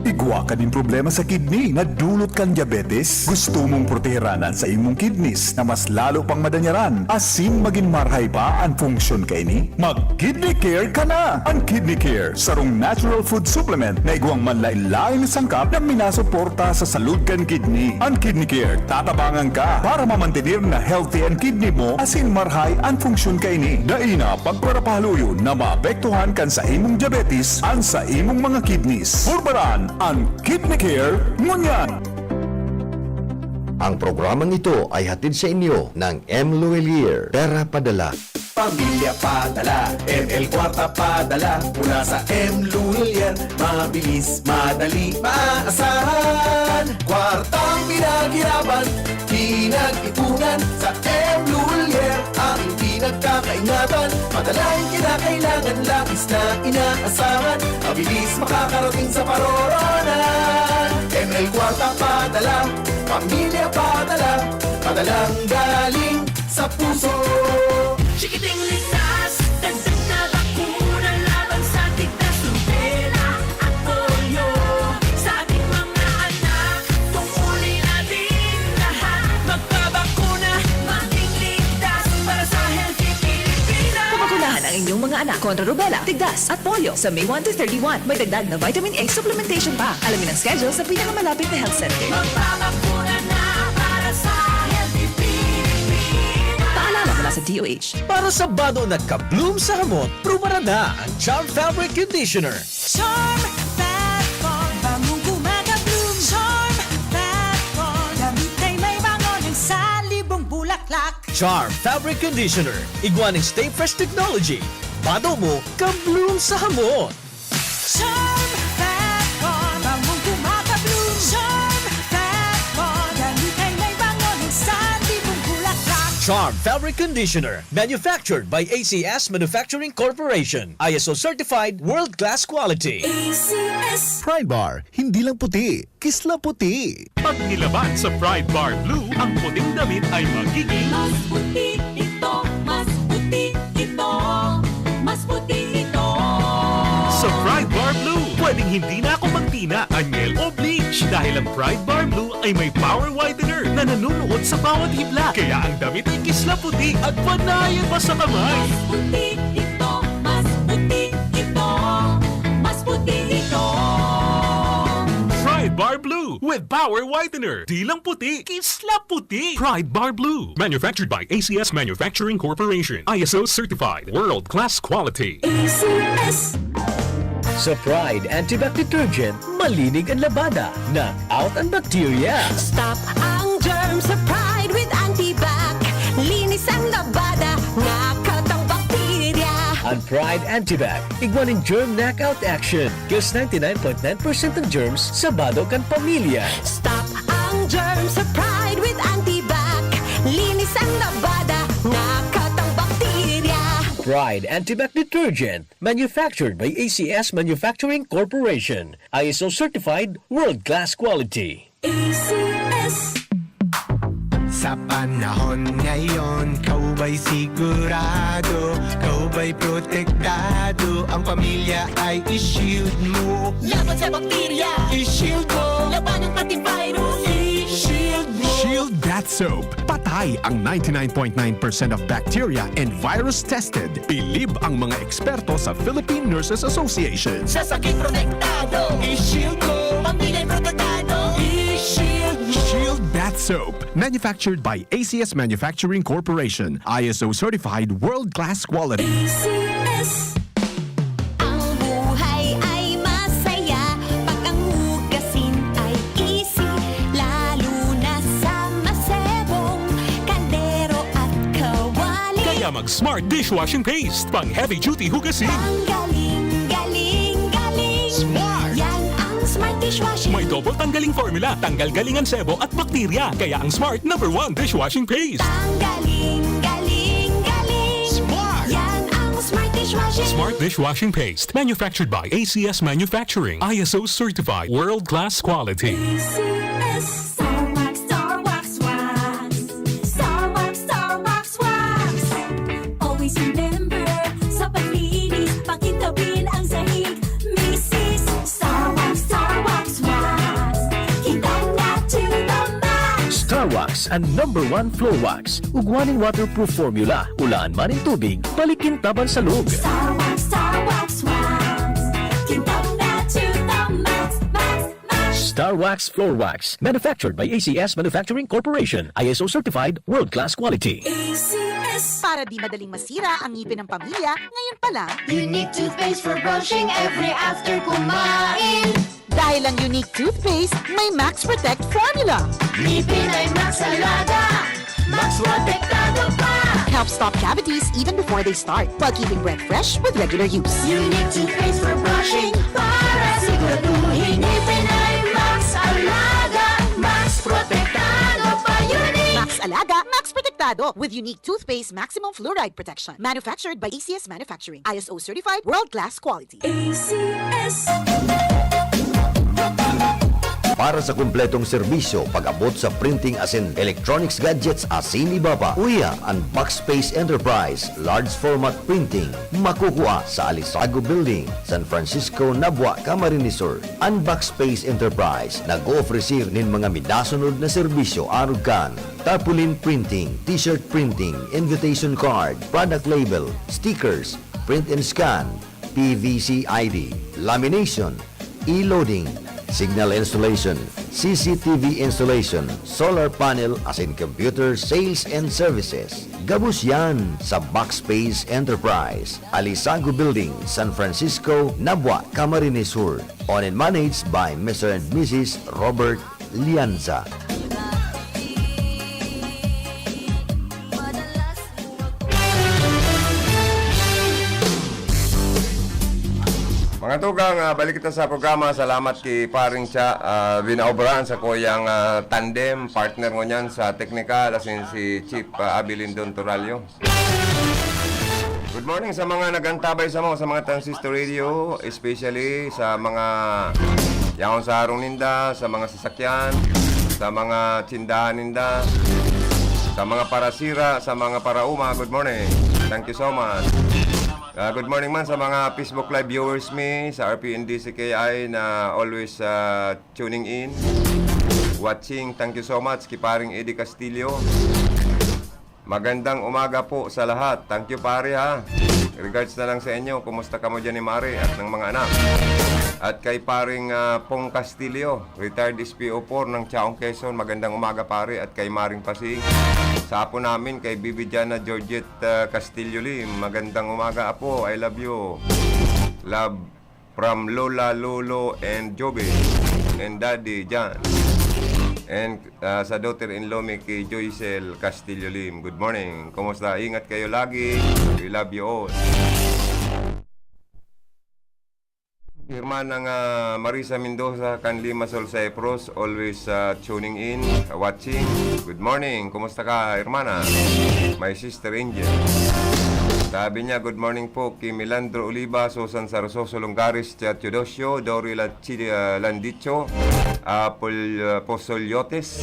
Igwa ka nin problema sa kidney na dulot kan diabetes? Gusto mong proteheran an sa imong kidneys na mas lalo pang madanyaran asin magin marhay pa an funksyon kaini? Mag Kidney Care ka na! An Kidney Care, sarong natural food supplement na igwang manlaen-laen na sangkap na minasuporta sa salud kan kidney. An Kidney Care, tatabangan ka para mamantener na healthy an kidney mo asin marhay an funksyon kaini. Dai na pagparapahaluyon na maapektuhan kan sa imong diabetes an sa imong mga kidneys. Purbaran an Kidney Care ngunyan! Ang programang ito ay hatid sa inyo ng M. Luwilier, Pera Padala. Pamilya padala, M L Kwarta padala, mula sa M. Luwilier. Mabilis, madali, maaasahan. Kwartang pinaghirapan, pinag-ipunan, sa M. Luwilier, aking pinagkakaingatan. Madalang kinakailangan, labis na inaasahan. Mabilis makakarating sa paroroonan. M L Kwarta padala, pamilya padala, padalang galing sa puso. Chikiting ligtas, dagdag na bakuna laban sa tigdas, rubela at polio. Sa ating mga anak, tungkulin natin lahat. Magpabakuna, maging ligtas para sa healthy Pilipinas. Pabakunahan ang inyong mga anak kontra rubela, tigdas, at polio sa May one to thirty-one. May dagdag na vitamin A supplementation pa. Alamin ang schedule sa pinakamalapit na health center. Magpabakuna na para sa healthy Pilipinas. Paalala mula sa D O H. Para sa bado na ka-bloom sa hamot, prubaran na ang Charm Fabric Conditioner. Charm Fat Bond, bangong gumagabloom. Charm Fat Bond, damit ay may bango ng salibong bulaklak. Charm Fabric Conditioner, igwa ning Stay Fresh Technology. Bado mo, ka-bloom sa hamot. Charm Fat Bond, bangong gumagabloom. Charm Fat Bond, damit ay may bango ng salibong bulaklak. Charm Fabric Conditioner, manufactured by A C S Manufacturing Corporation. I S O certified, world-class quality. A C S. Pride Bar, hindi lang puti, kisla puti. Pag nilaban sa Pride Bar Blue, ang puting damit ay magiging Mas puti ito, mas puti ito, mas puti ito. Sa Pride Bar Blue, pwedeng hindi na ako magtina, anyel o bleach dahil ang Pride Bar Blue ay may power whitener na nanunuot sa bawat hibla. Kaya ang damit ay kisla puti at panayan pa sa kamay. Mas puti ito, mas puti ito, mas puti ito. Pride Bar Blue with power whitener. Di lang puti, kisla puti. Pride Bar Blue. Manufactured by A C S Manufacturing Corporation. I S O certified. World class quality. A C S. Sa Pride Antibac Detergent, malinig ang labada, knock out ang bacteria. Stop ang germ sa Pride with Antibac. Linis ang labada, knock out ang bakterya. Ang Pride Antibac, igwa nin germ knockout action. Kills ninety-nine point nine percent ng germs sa bado kan pamilya. Stop ang germ sa Pride with Antibac. Linis ang labada, nakatang bakterya. Pride Antibac Detergent, manufactured by A C S Manufacturing Corporation. I S O certified, world-class quality. A C S. Sa panahon ngayon, ikaw ba'y sigurado? Ikaw ba'y protektado? Ang pamilya ay i-shield mo. Laban sa bakterya, i-shield mo. Labanan pati virus, i-shield mo. Shield Bath Soap. Patay ang ninety-nine point nine percent of bacteria and virus tested. Bilib ang mga eksperto sa Philippine Nurses Association. Sa sakit protektado, i-shield mo. Pamilya protektado, i-shield mo. Shield Bath Soap. Manufactured by A C S Manufacturing Corporation. I S O certified, world-class quality. A C S. Ang buhay ay masaya pag ang hugasin ay easy, lalo na sa masebong kaldero at kawali. Kaya mag Smart Dishwashing Paste, pang heavy duty hugasin. Ang galing, galing, galing. Smart! Yan ang Smart Dishwashing. May double tanggaling formula, tanggal galing ang sebo at bakterya. Kaya ang Smart number one dishwashing paste. Tanggaling, galing, galing. Smart! Yan ang Smart Dishwashing. Smart Dishwashing Paste, manufactured by A C S Manufacturing, I S O certified, world-class quality. A C S. Star Wax, Star Wax, Wax. Star Wax, Star Wax, Wax. Always remember, sa paglinis, pakintabin ang sahig. Misis, Star Wax, Star Wax, Wax. Kintab na to the max. Star Wax, ang number one floor wax. Ugwa nin waterproof formula, ulaan man nin tubig, balik kintaban sa loob. Star Wax, Star Wax, Wax. Kintab na to the max, max, max. Star Wax Floor Wax, manufactured by A C S Manufacturing Corporation, I S O certified, world-class quality. A C S. Para di madaling masira ang ngipin ng pamilya, ngayon pa lang. Unique toothpaste for brushing every after kumain. Dahil ang Unique Toothpaste may Max Protect Formula. Ngipin ay Max Alaga, Max Protektado pa. Helps stop cavities even before they start, while keeping breath fresh with regular use. Unique toothpaste for brushing para siguraduhin ngipin ay Max Alaga, Max Protektado pa. Unique. Max Alaga, Max Protektado with Unique Toothpaste Maximum Fluoride Protection. Manufactured by A C S Manufacturing. I S O certified, world-class quality. A C S. Para sa kumpletong serbisyo, pag-abot sa printing asin electronics gadgets asin iba pa, uya an Backspace Enterprise Large Format Printing. Makukua sa Alisago Building, San Francisco, Nabua, Camarines Sur. An Backspace Enterprise nag-oofrecer nin mga minasunod na serbisyo arog kan tarpaulin printing, t-shirt printing, invitation card, product label, stickers, print and scan, P V C I D, lamination, e-loading, signal installation, C C T V installation, solar panel asin computer sales and services. Gabos yan sa Backspace Enterprise, Alisago Building, San Francisco, Nabua, Camarines Sur. Owned and managed by Mister and Missus Robert Lianza. Mga tugang, ah, balik kita sa programa. Salamat ki Paring Cha, ah, binaobrahan sa kuyang, ah, tandem, partner ngunyan sa teknikal, asin si Chief, ah, Abilindon Turalio. Good morning sa mga nagantabay sa mo, sa mga transistor radio, especially sa mga yaon sa harong ninda, sa mga sasakyan, sa mga tsindahan ninda, sa mga parasira, sa mga parauma. Good morning. Thank you so much. Ah, good morning man sa mga Facebook Live viewers mi sa R P N D C K I na always, ah, tuning in, watching. Thank you so much ki Paring Eddie Castillo. Magandang umaga po sa lahat. Thank you, pare, ha. Regards na lang sa inyo. Kumusta kamo diyan ni Mare at ng mga anak? At kay Paring, ah, Pong Castillo, retired S P O four ng Chaong Quezon. Magandang umaga, pare, at kay Maring Pasing. Sa apo namin, kay Bibi Diana Georgette, ah, Castillo Lim. Magandang umaga, apo. I love you. Love from Lola, Lolo, and Joby, and Daddy John. And, ah, sa daughter-in-law mi ki Joycel Castillo Lim. Good morning. Kumusta? Ingat kayo lagi. We love you all. Manang, ah, Marisa Mendoza kan Limassol, Cyprus, always, ah, tuning in, watching. Good morning. Kumusta ka, hermana? My sister Angel. Sabi niya, "Good morning po ki Milandro Oliva, Susan Sarsoso Longares, Tia Teodosio, Dory Lachi-, ah, Landicho, Apol-, ah, Posoliotes,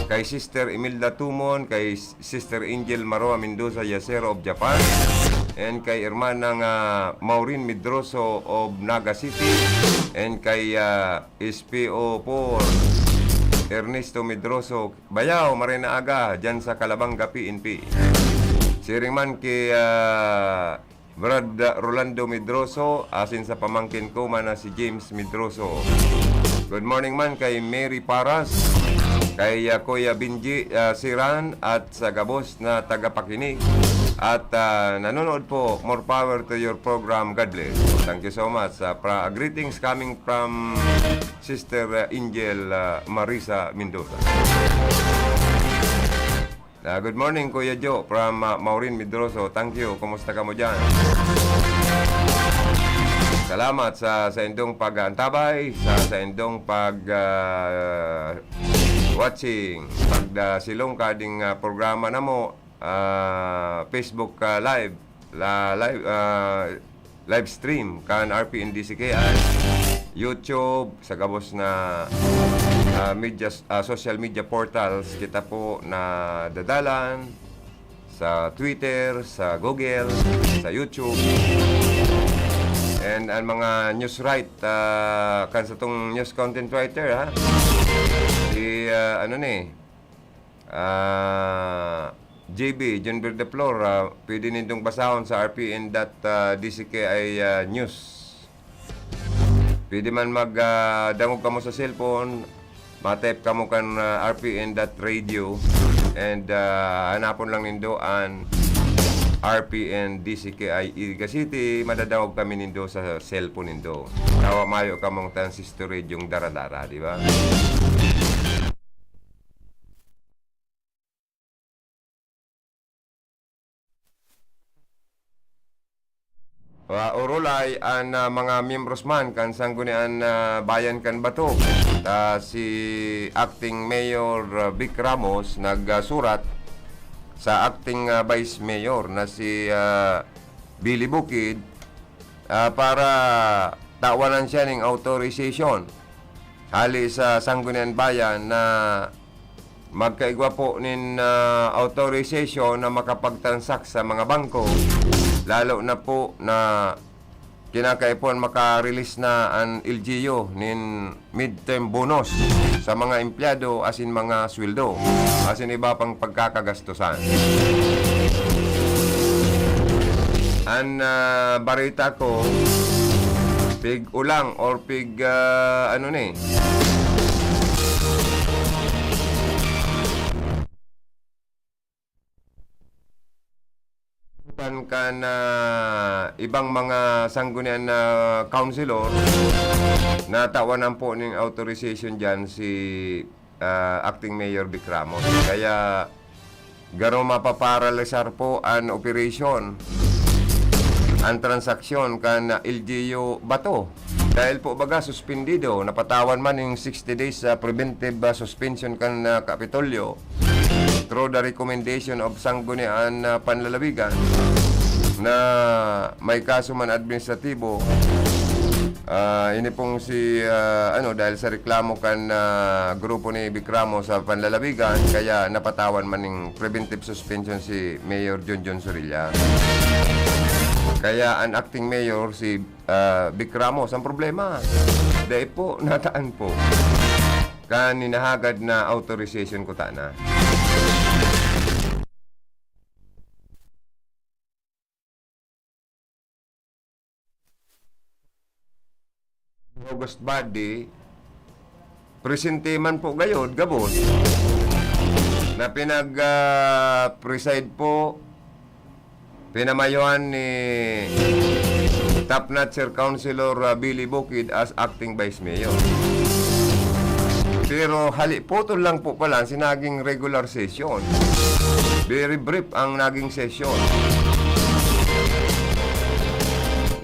kay Sister Imelda Tumon, kay Sister Angel Maroa Mendoza Yacero of Japan, and kay Hermanang, ah, Maureen Medroso of Naga City, and kay, ah, S P O four, Ernesto Medroso, Bayaw, maray na aga, dyan sa Calabanga, P N P. Siring man ki, ah, Brad, ah, Rolando Medroso, asin sa pamangkin ko man na si James Medroso. Good morning man kay Mary Paras, kay, ah, Kuya Benji, ah, Siran, at sa gabos na tagapakinig. At, ah, nanonood po, more power to your program. God bless. Thank you so much. Ah, pra-, greetings coming from Sister, ah, Angel, ah, Marisa Mendoza. Ah, good morning, Kuya Joe, from, ah, Maureen Medroso. Thank you. Kumusta ka mo dyan? Salamat sa, sa indong pag-aantabay, sa, sa indong pag, ah, watching. Pag, ah, silong ka ding, ah, programa na mo, ah, Facebook, ah, Live, la, live, ah, live stream kan R P N D C K I, YouTube, sa gabos na, ah, media, ah, social media portals, kita po na dadalan sa Twitter, sa Google, sa YouTube. And ang mga news write, ah, kan satong news content writer, ha? Si, ah, ano ni? Ah, J B, John Verdeflor, ah, pwede nindong basahon sa R P N dot D C K I, ah, news. Pwede man mag, ah, dangog kamo sa cellphone, ma-type kamo kan, ah, R P N dot radio, and, ah, hanapon lang nindo an R P N D C K I Iriga City, madadangog kami nindo sa cellphone nindo. Tawa mayo kamong transistor radyong dara-dara, di ba? Ah, orolay an, ah, mga miyembros man kan Sanggunian, ah, Bayan kan Bato. Ah, si Acting Mayor, ah, Vic Ramos nagsurat sa Acting, ah, Vice Mayor na si, ah, Billy Bukid, ah, para tawanan siya ning authorization hali sa Sangguniang Bayan na magkaigwa po nin, ah, authorization na makapagtransact sa mga bangko, lalo na po na kinakaipuhan maka-release na an L G U nin midterm bonus sa mga empleyado asin mga sweldo, asin iba pang pagkakagastosan. An, ah, bareta ko, pig-ulang or pig, ah, ano ni? Kan, kan, ah, ibang mga sanggunian na councilor, natawan po ning authorization diyan si, ah, Acting Mayor Vic Ramos. Kaya garo mapaparalisar po an operasyon, an transaksyon kan L G U Bato. Dahil po baga suspendido, napatawan man ning sixty days, ah, preventive, ah, suspension kan, ah, Kapitolyo through the recommendation of Sanggunian, ah, Panlalawigan na may kaso man administratibo. Ah, ini pong si, ah, ano, dahil sa reklamo kan, ah, grupo ni Vic Ramos sa Panlalawigan, kaya napatawan man ning preventive suspension si Mayor Junjun Sorilla. Kaya an acting mayor, si, ah, Vic Ramos, ang problema, dai po nataan po kan hinahagad na authorization kutana. August body, presente man po gayod, gabos, na pinag, ah, preside po, pinamayuhan ni Top Notcher Councilor, ah, Billy Bukid as acting vice mayor. Pero haliputol lang po pala si naging regular session. Very brief ang naging session.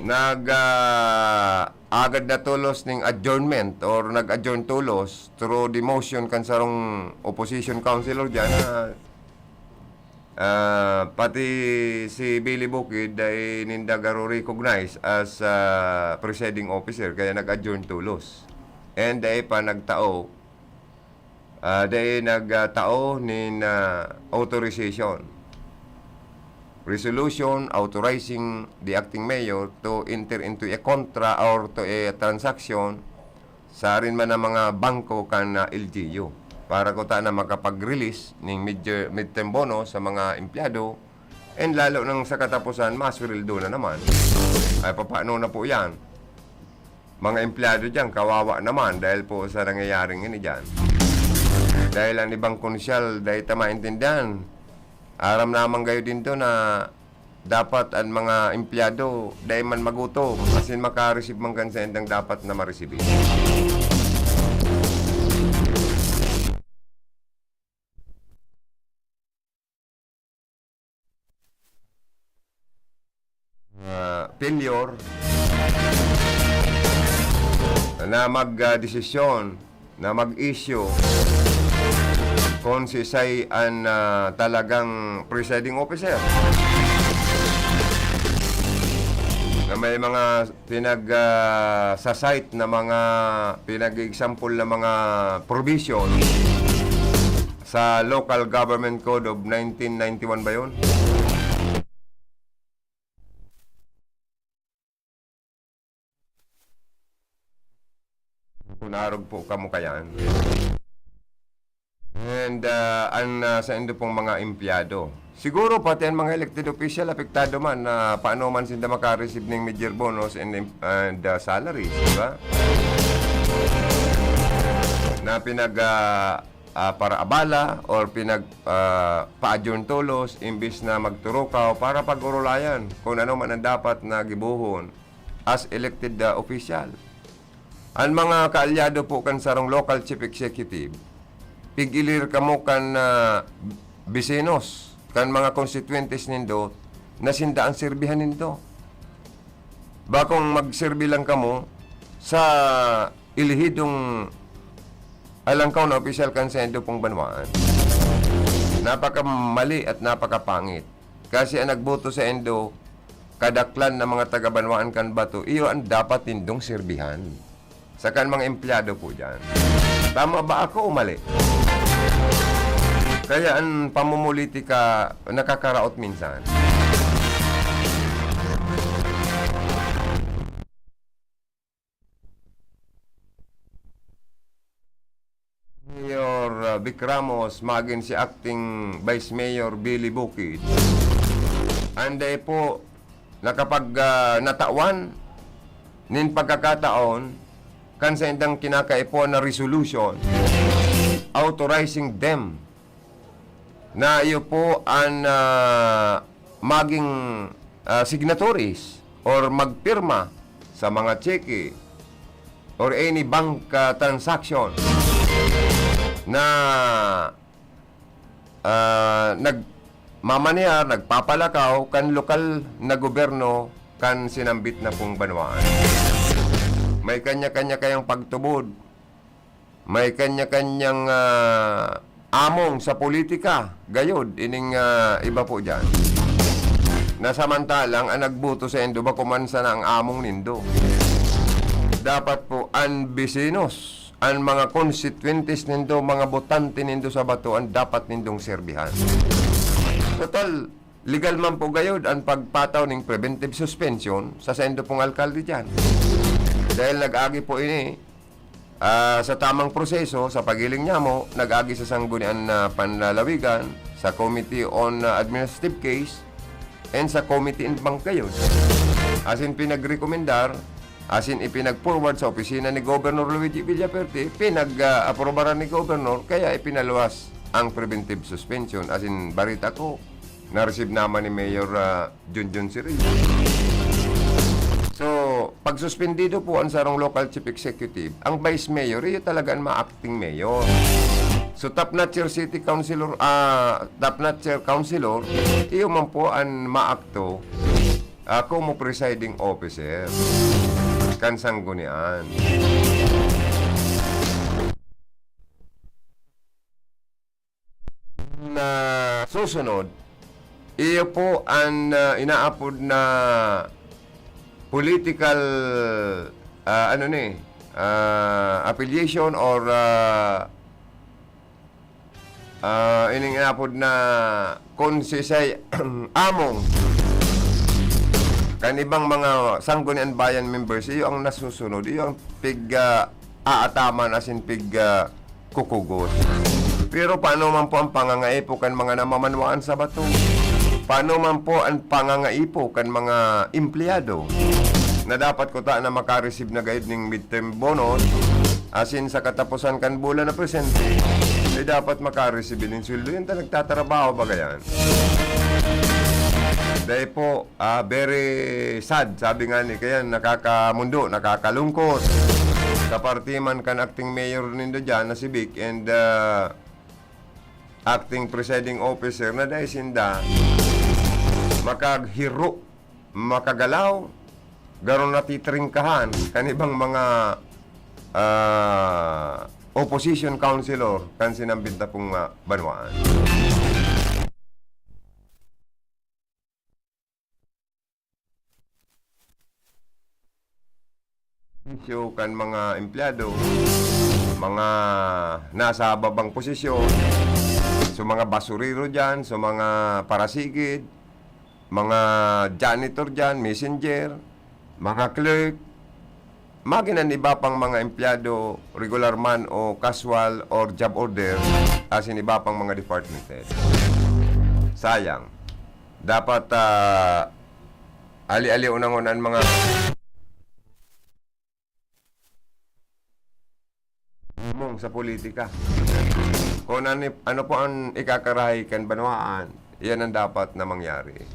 Nag, ah, agad na tolos ning adjournment or nag-adjourn tolos through the motion kan sarong opposition councilor diyan na, ah, pati si Billy Bukid dai ninda garo recognize as, ah, presiding officer, kaya nag-adjourn tolos. And dai pa nagtao, ah, dai nagtao nin, ah, authorization. Resolution authorizing the acting mayor to enter into a contra or to a transaction sa arin man ang mga bangko kan, ah, L G U para kuta na makapag-release ning mid-, midterm bonus sa mga empleyado, and lalo nang sa katapusan, masweldo na naman. Ay, papaano na po yan? Mga empleyado diyan, kawawa naman dahil po sa nangyayaring ini diyan. Dahil ang ibang konsyal, dai ta maintindihan. Aram naman kayo din to na dapat ang mga empleyado, dai man magutom, asin makareceive man kan sa indang dapat na maresibi. Ah, failure na mag, ah, desisyon, na mag-issue kung siisay an, ah, talagang presiding officer. Na may mga pinag, ah, sa site na mga pinag-example na mga provision sa Local Government Code of nineteen ninety-one ba yun? Kung narog po kamo kayan. And, ah, an, ah, sa indo pong mga empleyado. Siguro pati ang mga elected official apektado man na paano man sinda makareceive ning mid-year bonus and, and, ah, salaries, di ba? Na pinag, ah, ah, paraabala or pinag, ah, pa-adjourn tolos imbis na magturukaw para pag-orolayan kung ano man ang dapat na gibohon as elected, ah, official. An mga kaalyado po kan sarong local chief executive, pigilir kamo kan, ah, bisinos, kan mga konstituyentes nindo na sinda an serbihan nindo. Bakong magserbi lang kamo sa elehidong alangkaw na opisyal kan saindo pong banwaan. Napakamali at napakapangit. Kasi an nagboto saindo, kadaklan na mga taga-banwaan kan bato, iyo an dapat nindong serbihan. Saka an mga empleyado po diyan. Tama ba ako o mali? Kaya an pamumulitika nakakaraot minsan. Mayor, ah, Vic Ramos, magin si Acting Vice Mayor Billy Bukid. Anday po nakapag, ah, natawan nin pagkakataon kan saindang kinakaipuhan na resolution authorizing them na iyo po an, ah, maging, ah, signatories or magpirma sa mga tseke or any bank, ah, transaction na, ah, nagmamanehar, nagpapalakaw kan lokal na gobyerno kan sinambit na pong banwaan. May kanya-kanya kayang pagtubod. May kanya-kanyang, ah, among sa politika, gayod, ining, ah, iba po diyan. Na samantalang an nagboto saindo, bako man sana an among nindo. Dapat po an bisinos, an mga konstituyentes nindo, mga botante nindo sa bato, an dapat nindong serbihan. Total, legal man po gayod an pagpataw ning preventive suspension sa saindo pong alkalde diyan. Dahil nag-agi po ini, ah, sa tamang proseso, sa paghiling niyamo, nag-agi sa Sangguniang, ah, Panlalawigan, sa Committee on, ah, Administrative Case, and sa Committee in Bank gayod. Asin pinagrekomendar, asin ipinag-forward sa opisina ni Governor Luigi Villafuerte, pinag, ah, aprobaran ni Governor, kaya ipinaluwas ang preventive suspension. Asin barita ko, na-receive naman ni Mayor, ah, Junjun Sirillo. So, pag suspendido po ang sarong local chief executive, ang vice mayor, iyo talaga ang ma-acting mayor. So, top notcher city councilor, ah, top notcher councilor, iyo man po ang maakto, ah, como presiding officer. kan sanggunian. Na susunod, iyo po an, ah, inaapod na political, ah, ano ni, ah, affiliation or, ah, ah, ining inapod na konsesay among kan ibang mga Sangguniang Bayan members, iyo ang nasusunod, iyo ang pig, ah, aataman asin pig, ah, kukugos. Pero paano man po ang pangangaipo kan mga namamanwaan sa bato? Paano man po ang pangangaipo kan mga empleyado na dapat kuta na makareceive na gayod ning midterm bonus, asin sa kataposan kan bulan na presente, ay dapat makareceive nin sweldo? Yan ta nagtatrabaho, baga yan. Dahil po, ah, very sad, sabi nga ni, kaya nakakamundo, nakakalungkot. Sa parte man kan acting mayor nindo dyan na si Vic and, ah, acting presiding officer na dahil sinda makaghiro, makagalaw, garo natitringkahan kan ibang mga, ah, opposition councilor kan sinambit na pong, ah, banwaan. Isyu kan mga empleyado, mga nasa babang posisyon, sa mga basurero dyan, sa mga parasigid, mga janitor dyan, messenger, mga clerk, magin an iba pang mga empleyado, regular man o casual or job order, asin iba pang mga department head. Sayang. Dapat, ah, ali-ali unangon an mga mong sa politika. Kung ano, ano po ang ikakarahay kan banwaan, yan ang dapat na mangyari.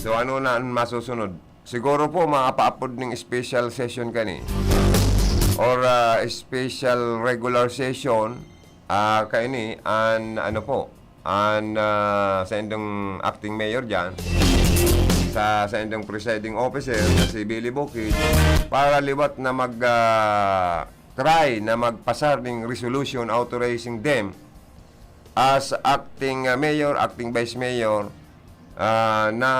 So, ano na ang masusunod? Siguro po, maapaapod ning special session kani. Or, ah, special regular session, ah, kaini, an, ano po, an, ah, saindong acting mayor dyan, sa, saindong presiding officer na si Billy Bukid, para liwat na mag, ah, try na magpasar ning resolution authorizing them as acting, ah, mayor, acting vice mayor, ah, na,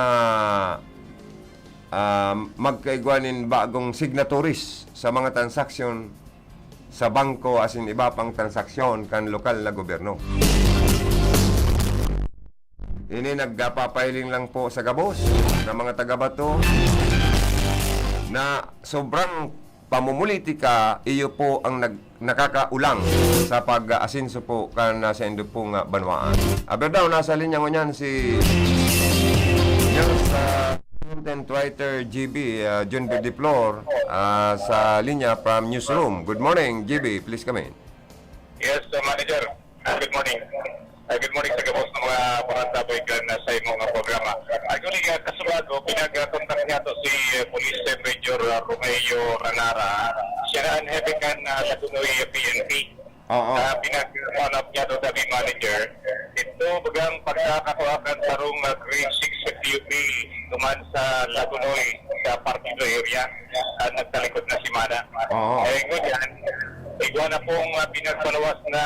ah, magkaigwa nin bagong signatories sa mga transaksyon sa bangko asin iba pang transaksyon kan lokal na gobyerno. Ini nagpapahiling lang po sa gabos na mga taga-Bato na sobrang pamumulitika, iyo po ang nag-, nakakaulang sa pag-aasenso po kan, ah, saindo pong, ah, banwaan. Aber daw, nasa linya ngunyan si News, ah, content writer G B, ah, John Verdeflor, ah, sa linya from newsroom. Good morning, G B. Please come in. Yes, uh, Manager. Ah, good morning. Ah, good morning sa gabos na mga parantaboy kan, ah, sa imong, ah, programa. Actually, ah, kasubago, pinag-contact niya to si, ah, Police Major, ah, Romeo Ranara. Siya na ang hepe kan, ah, Lagonoy P N P. Oo. Ah, pinag-, ano niya to, sabi manager. Ito, bagang pagkakakuha kan sarong, ah, grade six pupil duman sa Lagonoy, sa Partido area, ah, nagtalikod na semana. Oo. Eh, ngunyan, igwa na pong, ah, pinagpaluwas na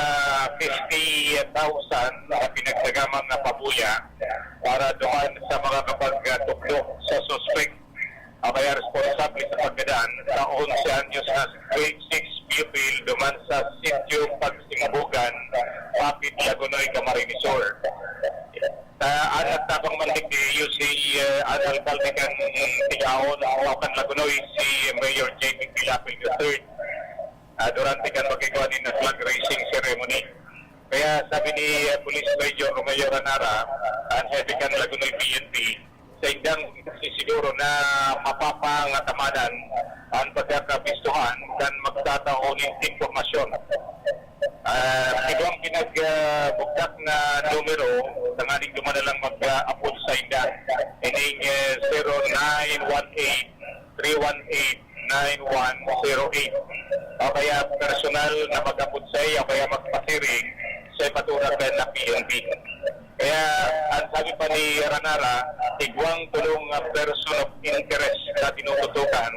fifty thousand na pinagsagamang na pabuya para duman sa makakapagtukdo sa suspek. Ang kaya responsable sa pagkadaan sa onse anyos na grade six pupil duman sa sitio Pagsimbugan, Papit, Lagonoy, Camarines Sur. Ah, an nagtabang man digdi iyo si, eh, an alkalde kan Tigaon o kan Lagonoy, si Mayor J P Pilapil the third, ah, durante kan pag-igwa nin flag raising ceremony. Kaya sabi ni, eh, Police Major Romeo Ranara, an hepe kan Lagonoy P N P, saindang sisiguro na mapapangatamanan an pagkakabistuhan kan magtatao nin impormasyon. Ah, igwang pinag, ah, bugtak na numero, tanganing duman na lang mag, ah, apod sainda. Ining, eh, zero nine one eight, three one eight, nine one zero eight. O kaya personal na mag-apod sa iyo, o kaya magpasiring sa ipaturag na P N P. Kaya ang sabi pa ni Ranara, igwang tolong, ah, person of interest na tinututukan,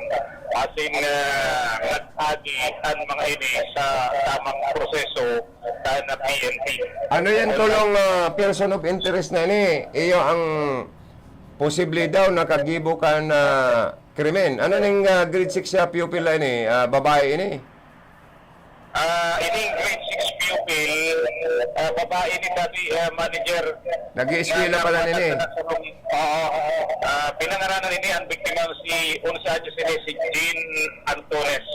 asin, ah, nag-agi an mga ini sa tamang proseso kan P N P. Ano yan, Tolong, ah, person of interest na ini? Iyo ang posible daw nakagibo kan, ah, krimen. Ano ning, ah, grade six siya pupil na ini? Ah, babae ini? Ah, ining grade six pupil, ah, babae ni Daddy, ah, manager. Nag-ieskwela Na pala nini. Nagpapatag na sa room. Oo. Ah, pinangaranan ini ang biktima si unsa anos ini, si Jean Antunes.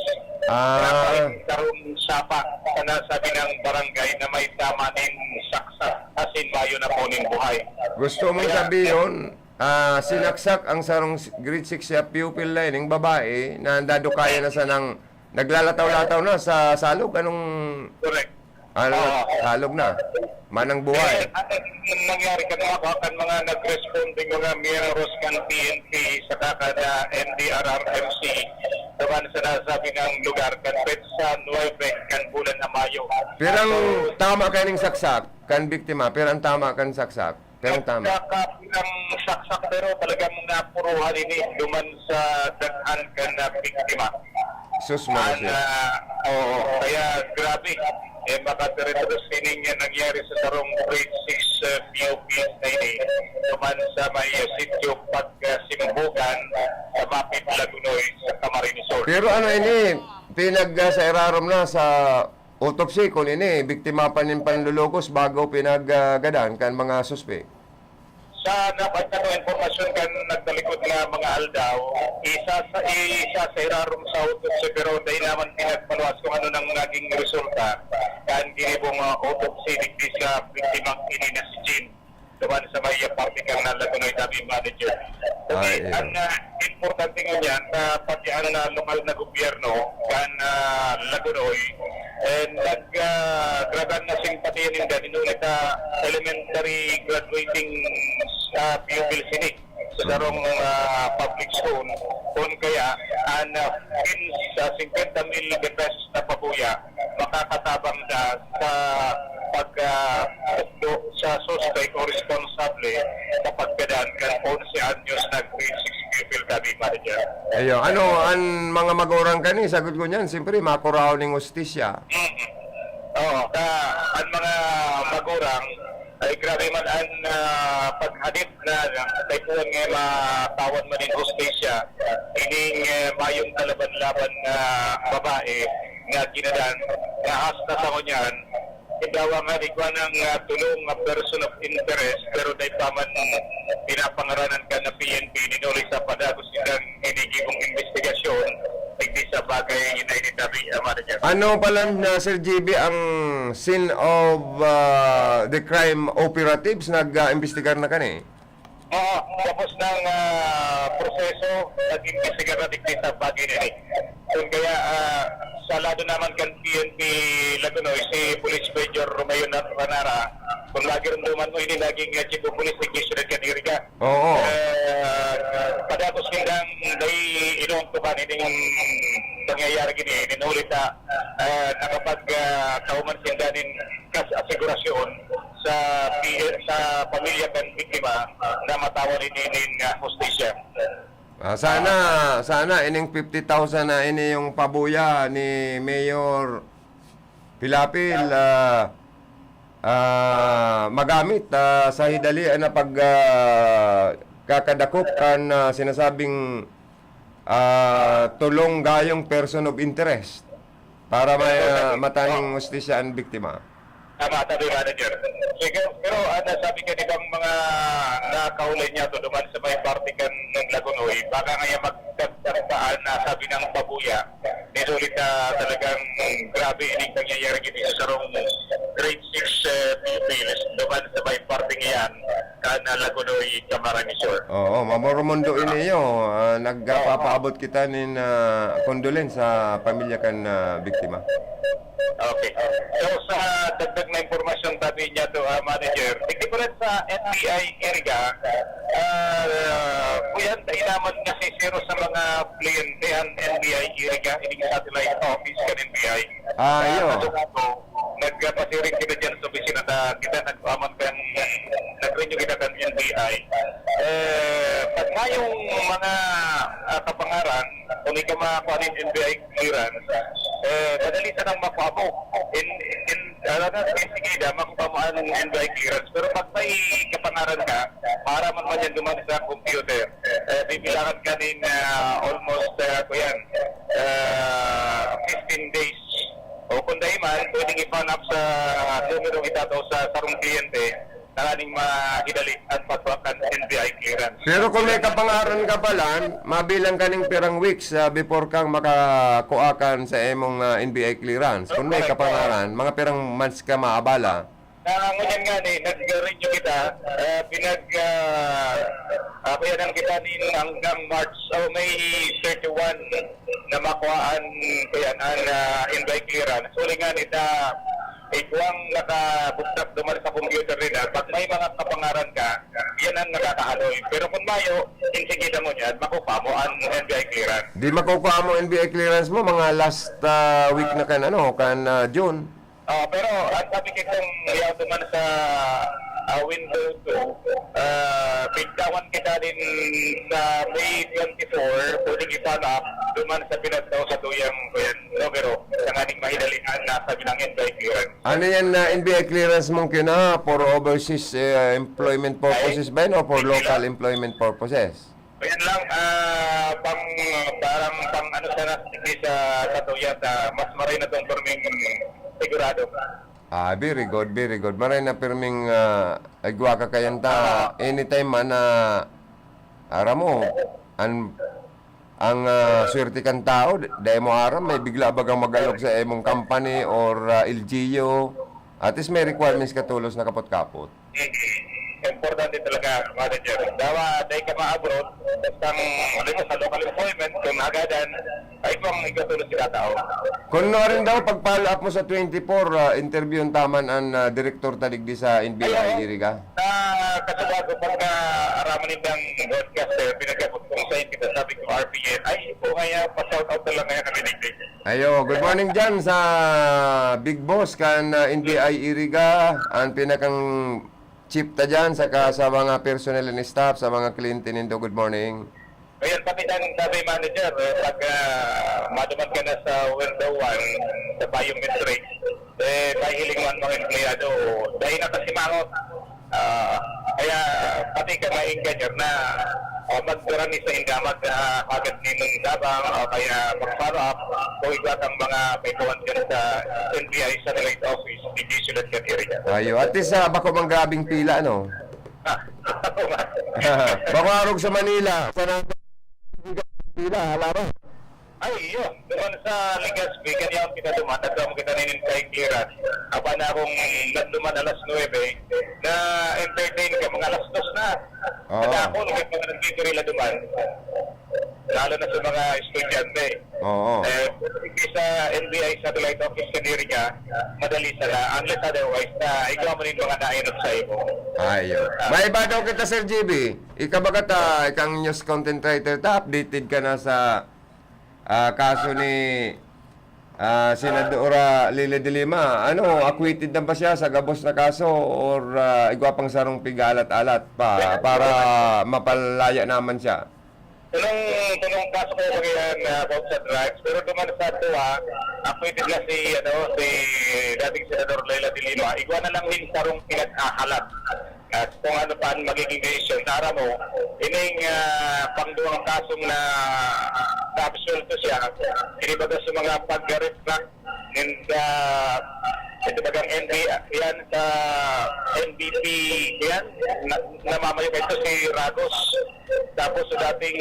Ah. Na karong Sapa, sa nasabi ng barangay na may tama nin saksak, asin mayo na po nin buhay. Gusto mong Kaya, sabihon, ah, sinaksak ang sarong s-, grade six siya pupil na ining babae na dadukaya na sanang naglalataw-lataw na sa salog? Anong Correct. Ano, Oo. Salog na. Manang buhay. Eh, ang nangyari kan mga, kan mga nag-respond ding mga miyembros kan P N P saka kan, ah, N D R R M C, duman sa nasabi ng lugar, kan petsa nuwebe kan bulan na Mayo. Pirang So, tama kaining saksak kan biktima? Pirang tama kan saksak? Pero tama. Nagkakapilang saksak, pero talagang napuruhan ini duman sa daghan kan na biktima. Sus, An, Marisol. ah, oo, kaya grabe. Eh, makadiretso sining nangyari sa sarong grade six, ah, pupil na ini. Duman sa may, ah, sitio Pagkasimbugan sa Mapit, Lagonoy, sa Camarines Sur. Pero ano ini, pinag, ah, sa irarom na sa autopsy, kun ini, biktima pa nin panlulukos bago pinag, ah, gadan kan mga suspek. Sa napagkano impormasyon kan nagtalikod na mga aldaw, isa sa, isa sa irarom sa autopsy, pero dai naman pinagpaluwas kung ano nang naging resulta kan ginibong, ah, autopsy digdi sa biktimang ini na si Jean. Duman sa may parte kan Lagonoy Dam Manager. Ah, Kasi iya. ang, ah, importante ngunyan, ah, pati ang, ah, lokal na gobyerno kan, ah, Lagonoy, eh, nag, ah, gragan na simpatiya ninda, ining, ah, elementary graduating, ah, pupils ini sa sarong, ah, public school. Kun kaya, an, ah, kin-, sa singkwenta mil de pesos na pabuya, makakatabang na sa pag, ah, tukdo sa suspek o responsable sa paggadan kan onse anyos na grade six pupil, Daddy Manager. Ayo, ano, an mga magurang kani, sagkod ngunyan, siyempre, makurahaw ning hustisya. Mm. Oo, ka, an mga magurang, ay grabe man an, ah, paghadit na kaipuhan nga matawan man nin hustisya, ining, eh, mayong kalaban-laban na babae nga ginadan, nga hasta sa ngunyan, Indawa nga, igwa nang, ah, tolong, ah, person of interest, pero dai pa man pinapangaranan kan na P N P, nin huli sa padagos nindang ginigibong imbestigasyon digdi sa bagay na ini, Daddy, ah, Manager. Ano pala na, Sir G B, ang scene of, ah, the crime operatives? Nag, ah, imbestigar na kani? Oo, tapos ng, ah, proseso, nag-imbestigar na digdi sa bagay na ini. Kun kaya, ah, sa lado naman kan P N P Lagonoy, si Police Major Romeo Na-, Ranara, kun magirumdoman mo, ini naging, ah, Chief of Police digdi sa syudad kan Iriga. Oo. Eh, padagos nindang dai inuntukan ining pangyayari gini, inulit na, eh, nakapag, ah, kauman sinda nin kas-, asigurasyon sa pi-, sa pamilya kan biktima na matawan ini nin, ah, hustisya. Ah, sana, sana ining fifty thousand na ini yung pabuya ni Mayor Pilapil, ah, ah, magamit, ah, sa hidali na pag, ah, kakadakop kan, ah, sinasabing, ah, tolong gayong person of interest. Para may, Pero, ah, mataning hustisya ang biktima. Tama, Daddy Manager. Sige, pero, ah, nasabi ka, di bang mga nakaulay niya to duman sa may parte kan ng Lagonoy, baka nga yan magdagdag pa, ah, nasabi ng pabuya. Nisulit na talagang grabe ining pangyayari gini sa sarong grade six, eh, pupils duman sa may parte nga yan. Kan, ah, Lagonoy, Camarines Sur. Oo, mamoromondo ini iyo. Ah, nagpapaabot kita nin, ah, condolence sa pamilya kan, ah, biktima. Okay. So, sa dagdag na impormasyon, sabi niya to, ah, Manager, digdi pa rin sa N B I Iriga, ah, kuyan, tayo naman nasisiro sa mga kliyente ang N B I Iriga, ining satellite office kan N B I. Ah, Sa iyo. Kadukato, nagpasiring kita dyan sa opisina ta kita, nagpaaman kan, ah, kuan nin N B I clearance, eh, madali sanang makuha mo. In, in, ano na, enseguida, makuha mo ang N B I clearance. Pero pag may kapangaran ka, maaraman man yan duman sa computer. Eh, bibilangan ka nin, ah, almost, ah, kuyan, ah, fifteen days. O kung dai man, pwedeng i-phone up sa numerong itatao sa sarong kliyente tanganing mahidali an pagkuha kan N B I clearance. Pero kung may kapangaran ka pa lang, mabilang ka ning pirang weeks, ah, before kang makakuha kan sa imong, ah, N B I clearance. Kung may Correct. kapangaran, mga pirang months ka maabala. Ah, ngunyan nga ni, nag-renew kita, ah, pinag, ah, ah, kuyanan kita nin hanggang March, o May thirty-one na makuhaan, kuyan, an, ah, N B I clearance. Huli nga ni, ta, igwang nakabugtak duman sa computer nila, pag may mga kapangaran ka, yan ang nakakahaloy. Pero kung mayo, enseguida mo niyan, makukuha mo ang N B I clearance. Di makukuha mo N B I clearance mo, mga last, ah, week na kan, ano, kan, ah, June. Oh, pero ang sabi ko itong yaw duman sa, ah, window two, ah, pigtawan kita din sa May twenty-four, pwedeng i-follow up duman sa pinagtao sa tuyang, kuyan, numero, tanganing mahidalian na sabi ng N B I clearance. Ano yan na N B I clearance mong kina for overseas, eh, employment purposes ba yan o for Ay, hindi local lang. employment purposes? Ayan lang, ah, pang, parang pang ano sana, hindi sa, sa tuyat, ah, mas maray na tong perming sigurado. Ah, very good, very good. Maray na pirming, ah, igwa ka kayan ta. Ah. Anytime man na, aram mo, an, ang, ah, swerte kan tao, d-, dai mo aram, may bigla bagang mag-alok sa imong company or, ah, L G U. At least may requirements ka tolos na kapot-kapot. Mm. Importante talaga, manager. Dawa, dai ka ma-abroad, bastang, ano mo, sa local employment, kung hagadan, ay, kung igatulos sila tao. Kung no rin daw, pag-follow up mo sa twenty-four, ah, interview ang taman ang, ah, direktor ta digdi sa N B I Ayun. Iriga. Sa kasubago, pagka araman nindang broadcaster, pinagkakot kong sa inyo, sabi ko, R P N, ay, po kaya, pa-shout out na lang kaya kami digdi. Ayo, good morning dyan sa Big Boss kan, ah, N B I Iriga, ang pinakang chief ta dyan, saka sa mga personnel and staff, sa mga kliyente nindo, good morning. Ayan, pati dyan, sabi manager, eh, pag, ah, maduman ka na sa window one, sa biometric, eh, pahiling man mga empleyado, dahil nakasimangot. Ah, kaya pati ka ma-engineer na, ah, magdara ni sa inda, mag, ah, hagad ni mong tabang, o kaya mag-follow up, kung igwa kang mga kaipuhan dyan sa N B I satellite office, hindi sila dyan area. Ayo, at least, ah, bako mang grabing pila, ano? Ah, ako nga. Bako arog sa Manila, sa na-, pila, hala ba? Ay, iyo. Duman sa Legazpi, kanya ang pinaduman, nagkaroon kita nin kay clearance. Aba na akong nagduman alas nuebe, na-entertain ka, mga alas dos na. Oo. Kada ako, nagkakaroon ng titiri na duman. Lalo na sa mga estudyante. Oo. Eh, sa N B I satellite office sa Diriga, madali sana. Unless otherwise, na ikaw mo rin mga nainot sa imo. Ayo. May iba daw kita, Sir G B. Ikaw ba ka ta, ikang news content writer ta, updated ka na sa ah, kaso ni, ah, Senadora Leila de Lima, ano, acquitted na ba siya sa gabos na kaso or, ah, igwa pang sarong pigalat-alat pa para mapalaya naman siya? Anong, anong kaso ko ba yan, ah, about sa drugs? Pero duman sa ito, ah, acquitted na si, ano, si dating Senador Leila de Lima. Igwa na lang din sarong pinaghahalat. At kung ano pa ang magiging desisyon. Sa aram mo, ining, ah, pangduwang kasong na, naabsuelto siya, inibaga sa mga pag-retract ninda, ito bagang N B, yan sa N B P, yan, na, namamayo ito si Ragos. Tapos sa dating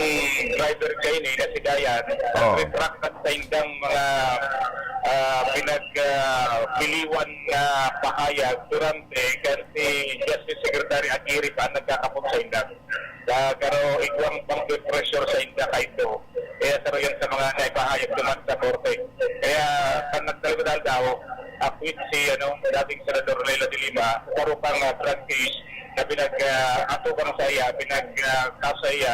driver kaini na si Dayan, Oh. retract sa indang mga, ah, pinag, ah, piliwan na pahayag durante kan si Justice Secretary Aguirre pa ang nagkakapot sa inda. Sa karo igwang pang pressure sa inda kaito. Kaya saro yan sa mga naipahayag duman sa korte. Kaya kan nagdalgadal daw, acquit si, ano, dating Senador Leila de Lima, sa sarong, ah, drug case na pinag, ah, atubang sa iya, pinag, ah, kaso sa iya,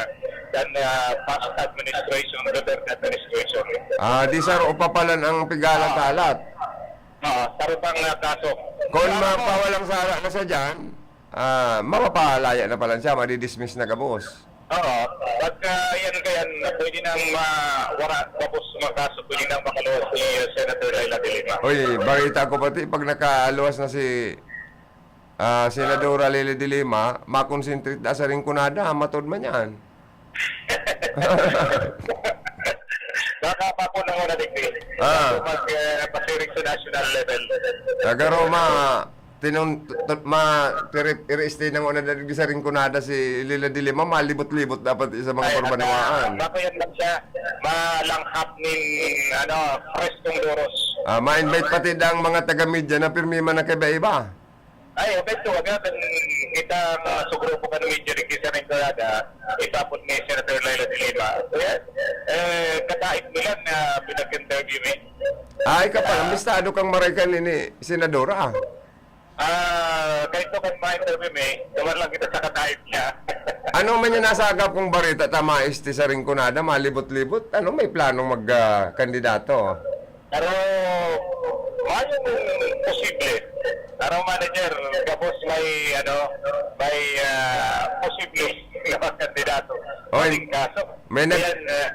kan, ah, past administration, Duterte administration. Ah, di saro upapalan ang pigalat-alat. Ah, sarong, ah, kaso. Kung Sa mapawalang sala na siya dyan, ah, mapapalaya na pala siya, madidismiss na gabos. Oo. Pagka yan, kaya pwede nang ma-, wara, tapos makaso, pwede nang makaluwas si Senator Leila de Lima. Uy, balita ko pati, pag nakaluwas na si, ah, Senadora Leila de Lima, makonsentrate na sa Rinconada, matod man yan. Baka pa po na muna, digdi. Ah. Bago mag, eh, pasiring sa national level. Taga Roma, tinun-, tu-, tu-, ma-, piri-, iri-stay na muna digdi sa Rinconada si Leila de Lima, malibot-libot dapat sa mga Ay, barbanwaan. Baka yan lang siya, malanghap nin, ano, preskong doros. Ah, ma-invite pati ang mga taga-media na pirmi man na kaiba-iba. Ay, epekto, agad ang kita, ah, sa grupo kan media digdi sa Rinconada, ipapot ni Senator Leila de Lima. Kaya, eh, kataip nila na pinag-interview mi. Ay, ka pa, Ah. Ambistado kang maray kan ini, senadora. Ah, kahit pa kan ma-interview mi, gawan lang kita sa kataip niya. Ano man yung nasa agap kong barita, tama, este sa Rinconada, malibot-libot, ano, may planong mag, ah, kandidato? Pero, mayong posible. Pero, manager, gabos may, ano, may, ah, posible na mga kandidato. Oy, Maling kaso. may nag- Ayan, ah,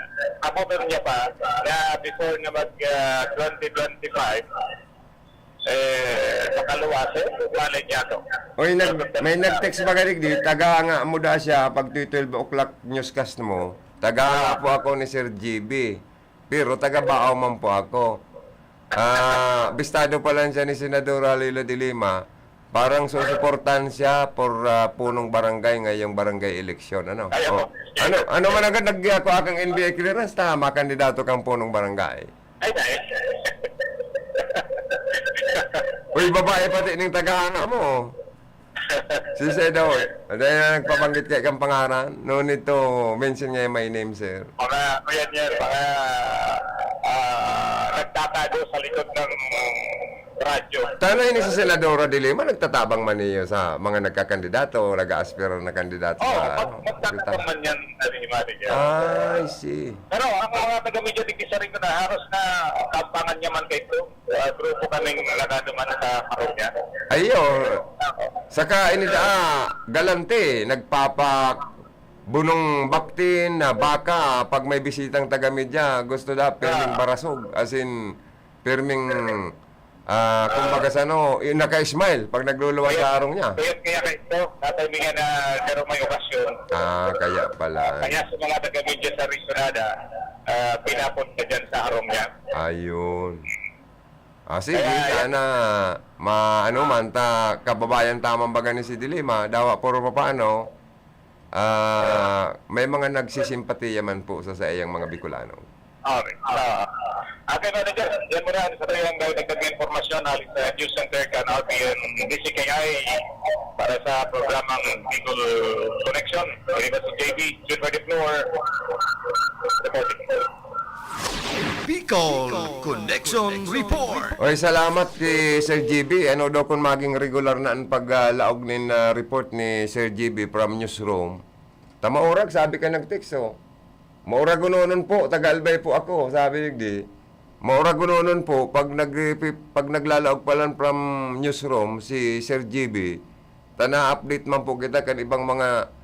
ako meron niya pa na before na mag, ah, twenty twenty-five, eh, makaluwas, eh, malay niya to. Oy, nag-, may nag-text ba ganig di? Taga nga mo da siya, pag twelve o'clock newscast mo. Taga nga po ako ni Sir G B. Pero taga Baaw man po ako. Ah, bistado pa lang siya ni Senadora Leila de Lima. Parang susuportahan siya for, ah, punong barangay ngayong barangay eleksyon, ano? Ay, O, ako. ano, ano man agad nag-, ako akang N B I clearance, ta, makandidato kang punong barangay. Ay, dahil. Uy, babae pati ning tagahanga mo. Sisay daw, dahil na nagpabanggit kay kang pangaran, no need to mention nga my name, sir. Mga, kuya niya, mga, ah, nagtatago sa likod ng radyo. Tano ini si Senadora de Lima, nagtatabang man niyo sa mga nagkakandidato, nag-aaspirar na kandidato Oo, sa, mag-, ano, magtatabang kapitan. Man yan, ano, ni manager. Ah, I see. Pero ang mga taga-media digdi sa Rinconada, haros na kampangan niya man kaito. Ah, grupo kaming nagano man sa harong niya. Ayo. Saka ini da, ah, galante, nagpapa-, bunong baktin na baka pag may bisitang taga-media, gusto da, pirming Ah. barasog. As in, pirming, ah, Ah. kumbaga sa ano, yung naka-smile pag nagluluwas Kaya, sa harong niya. kaya, kaya kaito, natimingan na pero may okasyon. Ah, kaya pala. Kaya sa mga taga-media sa Rinconada, ah, pinapon na dyan sa harong niya. Ayun. Ah, sige, Kaya, sana ma-, ano man, ta, kababayan ta man baga ni si de Lima, dawa puro papaano, ah, may mga nagsisimpatiya man po sa saiyang mga Bicolano. Okay. Ah, okay, manager, yan muna ang sa tayong dagdag na impormasyon hali sa News Center kan R T N D C K I para sa programang Bicol Connection. Ini po si J B, Jun Ferdinand, reporting. Bicol Connection Report. Oy, salamat ki Sir G B. Ano daw kung maging regular na ang pag, ah, laog nin, ah, report ni Sir G B from newsroom? Ta maurag, sabi ka nag-text, oh. Maurag unonon po, taga-Albay po ako, sabi ni G. Maurag unonon po, pag nag-, pag naglalaog pa lang from newsroom si Sir G B, ta na-update man po kita kan ibang mga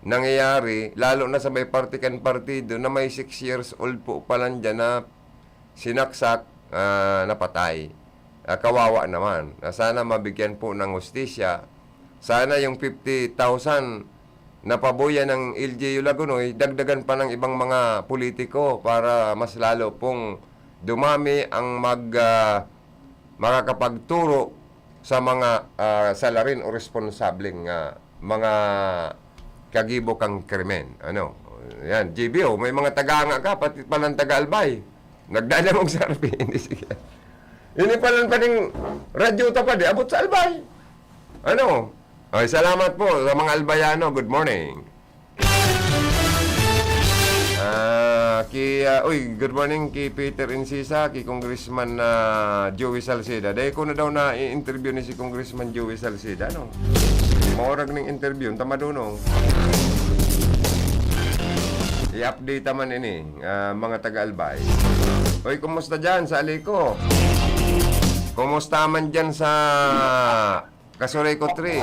nangyayari, lalo na sa may parte kan partido na may six years old po pa lang dyan na sinaksak, ah, napatay. Ah, kawawa naman. Ah, sana mabigyan po ng hustisya. Sana yung fifty thousand na pabuya ng L G U Lagonoy, dagdagan pa ng ibang mga politiko para mas lalo pong dumami ang mag, ah, makakapagturo sa mga, ah, salarin o responsableng, ah, mga kagibo kang krimen. Ano? Yan, G B O, may mga tagahanga ka, pati palang taga-Albay. Nagdadamog sa R P N, sige. Ini palang paning radyo ta pa, di abot sa Albay. Ano? Ay, salamat po sa mga Albayano. Good morning. Ah, ki, ah, uy, good morning ki Peter Encisa, ki Congressman, ah, Joey Salceda. Dai ko na daw na-i-interview ni si Congressman Joey Salceda, no? Maurag ning interview, ta madunong. I-update ta man ini, ah, mga taga-Albay. Uy, kumusta dyan sa Alico? Kumusta man dyan sa Kasuray ko three.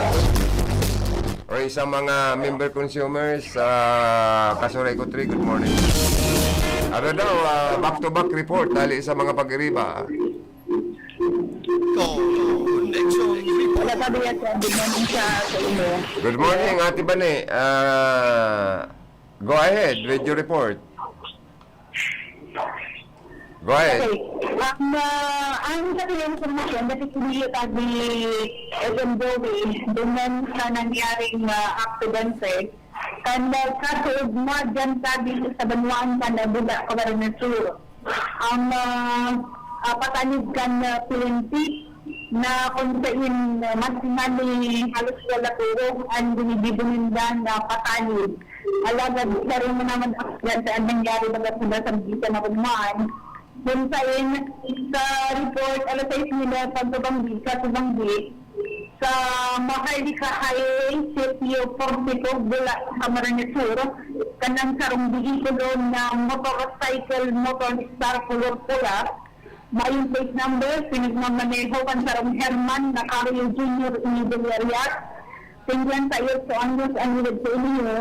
Oy, sa mga member consumers, sa Kasuray Kutri, good morning. Ano daw, ah, back-to-back report, hali sa mga pag-iriba. Connection report. Wala pa diyan, sir. Good morning, sir, sa inyo. Good morning, Ate Bane. Ah, go ahead with your report. Go ahead. Okay. Ang, ah, ang sa kanyang impormasyon, dati kiniyo tagi F M Joey, duman sa nangyaring, ah, aksidente, kan, ah, kasuod na dyan tagi sa banwaan kan, ah, Buda, Camarines Sur. Ang, ah, ah, patanid kan, ah, P N P na kung sain, ah, mas sinali halos wala turog ang ginigibo ninda na patanid. Alagad sarong naman aksidente an nangyari baga sa San Vito na Guzman. Kun sain, sa report, alas sais nila pagbabanggi, sa Sibanggi, sa Maharlika Highway, Sitio Portico, Bula, Camarines Sur, kanang sarong behikulo na motorcycle, Motor Star, color pula, mayong plate number, pinagmamaneho kan sarong Herman Nacario Junior ini Villarreal, singkwenta y ocho anyos an edad sa iniyo,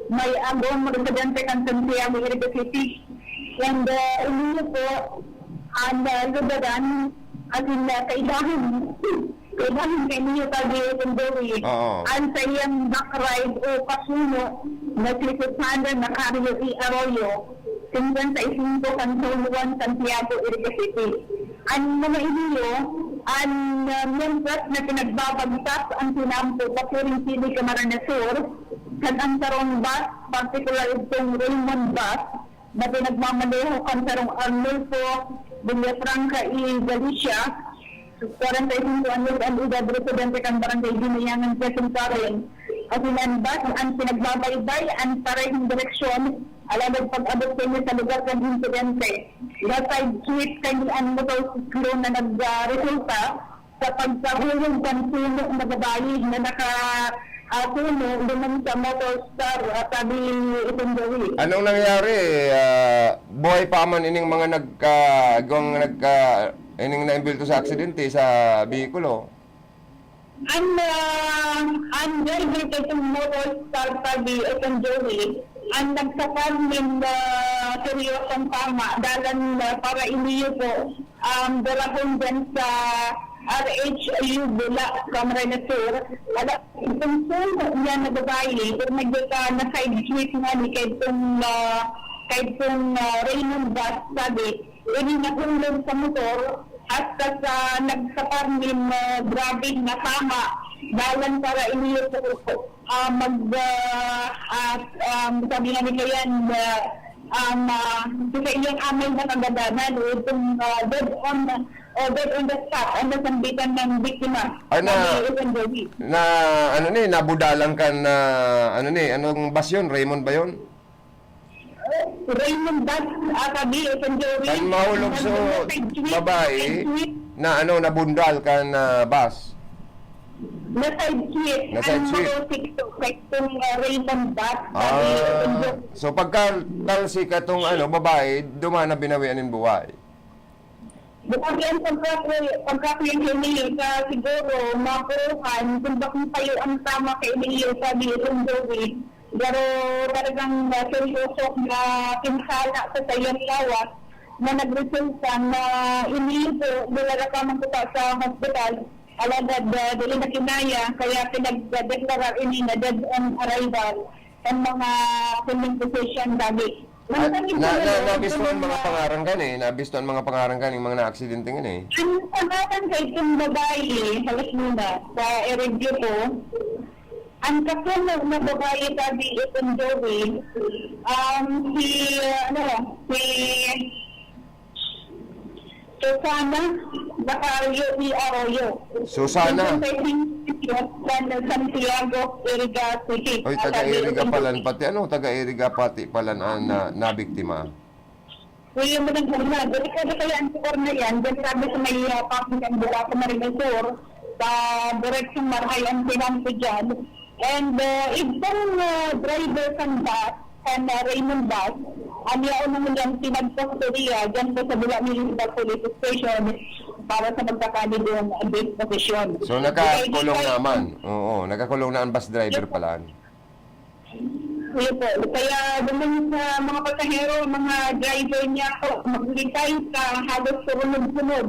may agom residente kan Santiago, Iriga City. And, uh, iniyo po, an, uh, lugaran, as in, uh, kaibahan, kaibahan kainiyo, sabi itong Joey. Oo. An sa iyang back ride o kasuno na si Susana Nacario E. Arroyo, singkwenta y singko, kan San Juan, Santiago, Iriga City. An mga iniyo, an, uh, miyembros na pinagbabagtas an tinampo pasiring City, Camarines Sur, kan an sarong bus, partikular itong Raymond Bus, na pinagmamaneho kan sarong Arnulfo Villafranca y Galicia, kwarenta y singko anyos an edad, residente kan Barangay Dinayangan, Quezon pa rin. Asin an bus an pinagbabaybay an parehong direksyon, alagad pag-abot kami sa lugar kan insidente, na-sidesweep kami an motorsiklo na nagresulta sa pagkahulog kan suno na babayi na naka, ah, suno duman sa motor star, ah, sabi itong Joey. Anong nangyari, ah, buhay pa man ining mga nagka-, igwang nagka-, ining naimbulto sa aksidente sa behikulo? An, ah, an driver kan motor star, sabi itong Joey, an nagsakal nin, ah, seryosong tama, dalan, ah, para iniyo po, um, darahon dyan sa R H U Bula, Camarines Sur. Ala, itong suno niya na babayi, pero nagya ka na-sidesweep nga ni kaitong, ah, kaitong, ah, Raymond Bus, sabi, ini nahulog sa motor, hasta sa nagsakal nin, ah, grabe na tama, dalan para iniyo po, ah, mag, ah, ah, um, sabi nga nila yan, ah, um, ah, sa inyong amay na kagadanan, itong, ah, dead on, o dead on the spot, ang nasambitan ng biktima. Ay, na, Sabi, F M Joey. Na, ano ni, nabudalan kan, na, ano ni, anong bus yun? Raymond ba yun? Raymond Bus, ah, sabi, F M Joey. Kan mahulog so, Nag-, na-sidesweep, babae, na-sidesweep. Na, ano, nabundal kan, ah, bus? Na-sidesweep. Na-sidesweep. Ang motorsiklo, kay itong, ah, Raymond Bus, sabi, Ah, F M Joey. So pagka talsik katong, ano, babae, duman na binawian nin buhay. Grabe ang pagkaku-, pagkakuyan kay Emilio sa siguro mapuruhan kung bakit tayo ang tama kay Emilio, sabi ni Don Joey. Pero talagang, ah, seryoso na pinsala sa sayang lawas na nagresulta na iniipo, dinala pa man kita sa hospital. Alagad, ah, dili na kinaya, kaya pinagdeklarar ini na dead on arrival ang mga polling position dati. Ah, Ang na, na, ano, nabisto ang mga ah, pangaran kan eh. Nabisto ang mga pangaran kan, yung mga naaksidente kan eh. Ang pangalan kay itong babae, halos muna, sa Eregio po, ang kasunod na babae, sabi itong Joey, um, si, ah, ano, si Susana Bacario y Arroyo. Susana. Sa San Santiago, Iriga City. Oy, taga Sabi Iriga ko, pala, pati ano, taga Iriga pati pala na, na, nabiktima. Kuya, magandang umaga. Delikado kaya ang lugar na yan. Diyan kami sa may, ah, Public and Bulacan, Marimasor, sa direksyong Marhay ang tinampo dyan. And, ah, itong, ah, driver kan bus, kan, ah, Raymond Bus, ang yaon naman yan pinagkustodiya dyan po sa Bula Municipal Police Station. para sa pagkakalidong disposisyon. So, nakakulong naman. Oo, nakakulong na ang bus driver pala. Yun po. Kaya duman sa mga pasahero, mga driver niya po, maglitay sa halos sunod-sunod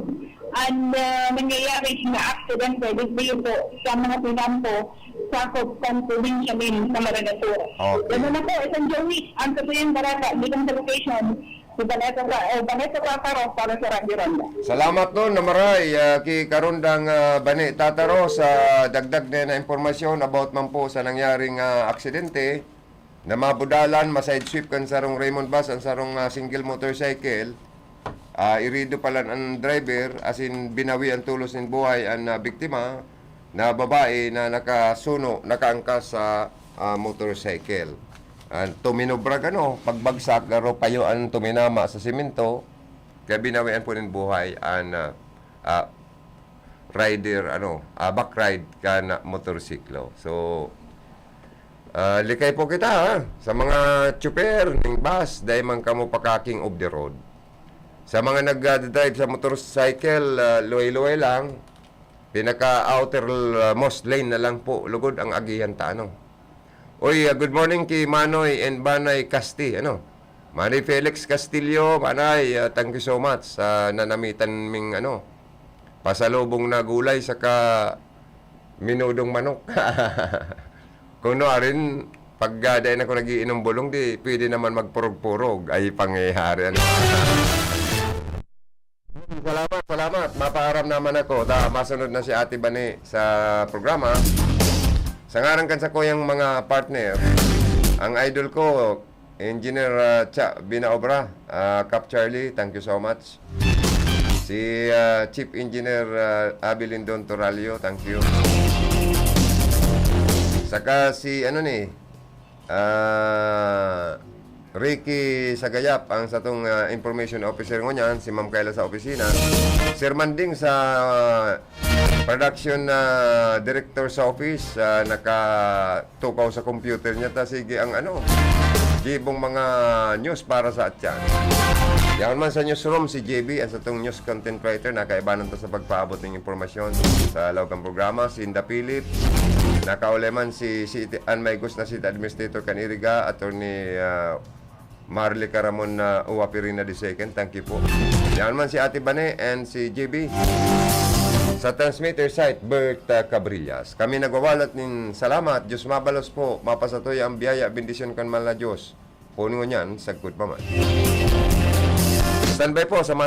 ang uh, nangyayari na aksidente dito po sa mga tinampo sakop kan probinsya nin Camarines Sur. Okay. Ganun na po, isang Joey, ang katuyang barata, dito sa location, Vanessa, eh, Vanessa Tataro para sa Radyo Ronda. Salamat nun, Namaray, uh, ki Karondang uh, Bane Tataro sa dagdag na, na impormasyon about man po sa nangyaring uh, aksidente na mabudalan, maside sweep kan sarong Raymond bus, ang sarong uh, single motorcycle. Uh, irido pala ang driver, as in binawi ang tulos ng buhay ang uh, biktima na babae na nakasuno, nakaangkas sa uh, motorcycle. Ang tuminubra gano, pagbagsak garo payo ang tuminama sa simento, kaya binawian po nin buhay ang uh, uh, rider, ano, uh, back ride kan motorsiklo. So, uh, likay po kita ha, sa mga tsuper ning bus, dahil man kamo pakaking off the road. Sa mga nag-drive sa motorcycle, uh, luway-luway lang, pinaka-outer uh, most lane na lang po, lugod ang agihan ta, ano. Uy, uh, good morning kay Manoy and Banay Casti, ano. Manay Felix Castillo, Manay, uh, thank you so much sa nanamitan ming, ano, pasalubong na gulay saka minudong manok. Kung no, arin, pag uh, dahil ako nag-iinom bulong, di pwede naman magpurog-purog. Ay, pangyayari, ano. Salamat, salamat. Mapaaram naman ako. Ta, masunod na si Ate Bani sa programa. Sa ngaran kan sa kuyang mga partner, ang idol ko, Engineer uh, Cha Binaobra, uh, Cap Charlie, thank you so much. Si uh, Chief Engineer uh, Abby Lindon Toralio, thank you. Saka si ano ni, uh, Ricky Sagayap, ang satong uh, information officer ngunyan, si Ma'am Kayla sa opisina. Sir Manding sa uh, production uh, director sa office, uh, nakatukaw sa computer niya. Ta sige ang ano, gibong mga news para sa atyan. Yan man sa newsroom, si J B, ang satong news content writer, nakaibanan ta sa pagpaabot ng impormasyon sa laog kan programa. Si Inda Philip, nakauleman si, si Iti- an may gusto na si Administrator Kaniriga, Attorney uh, Marley Caramon na Uwa Pirina the second. Thank you po. Yan man si Ate Bane and si J B. Sa transmitter site, Bert uh, Cabrillas. Kami nagwawalat nin salamat. Diyos mabalos po. Mapasatoy ang biyaya, bendisyon kan mahal na Diyos. Puno niyan, sagkod pa man. Standby po sa mga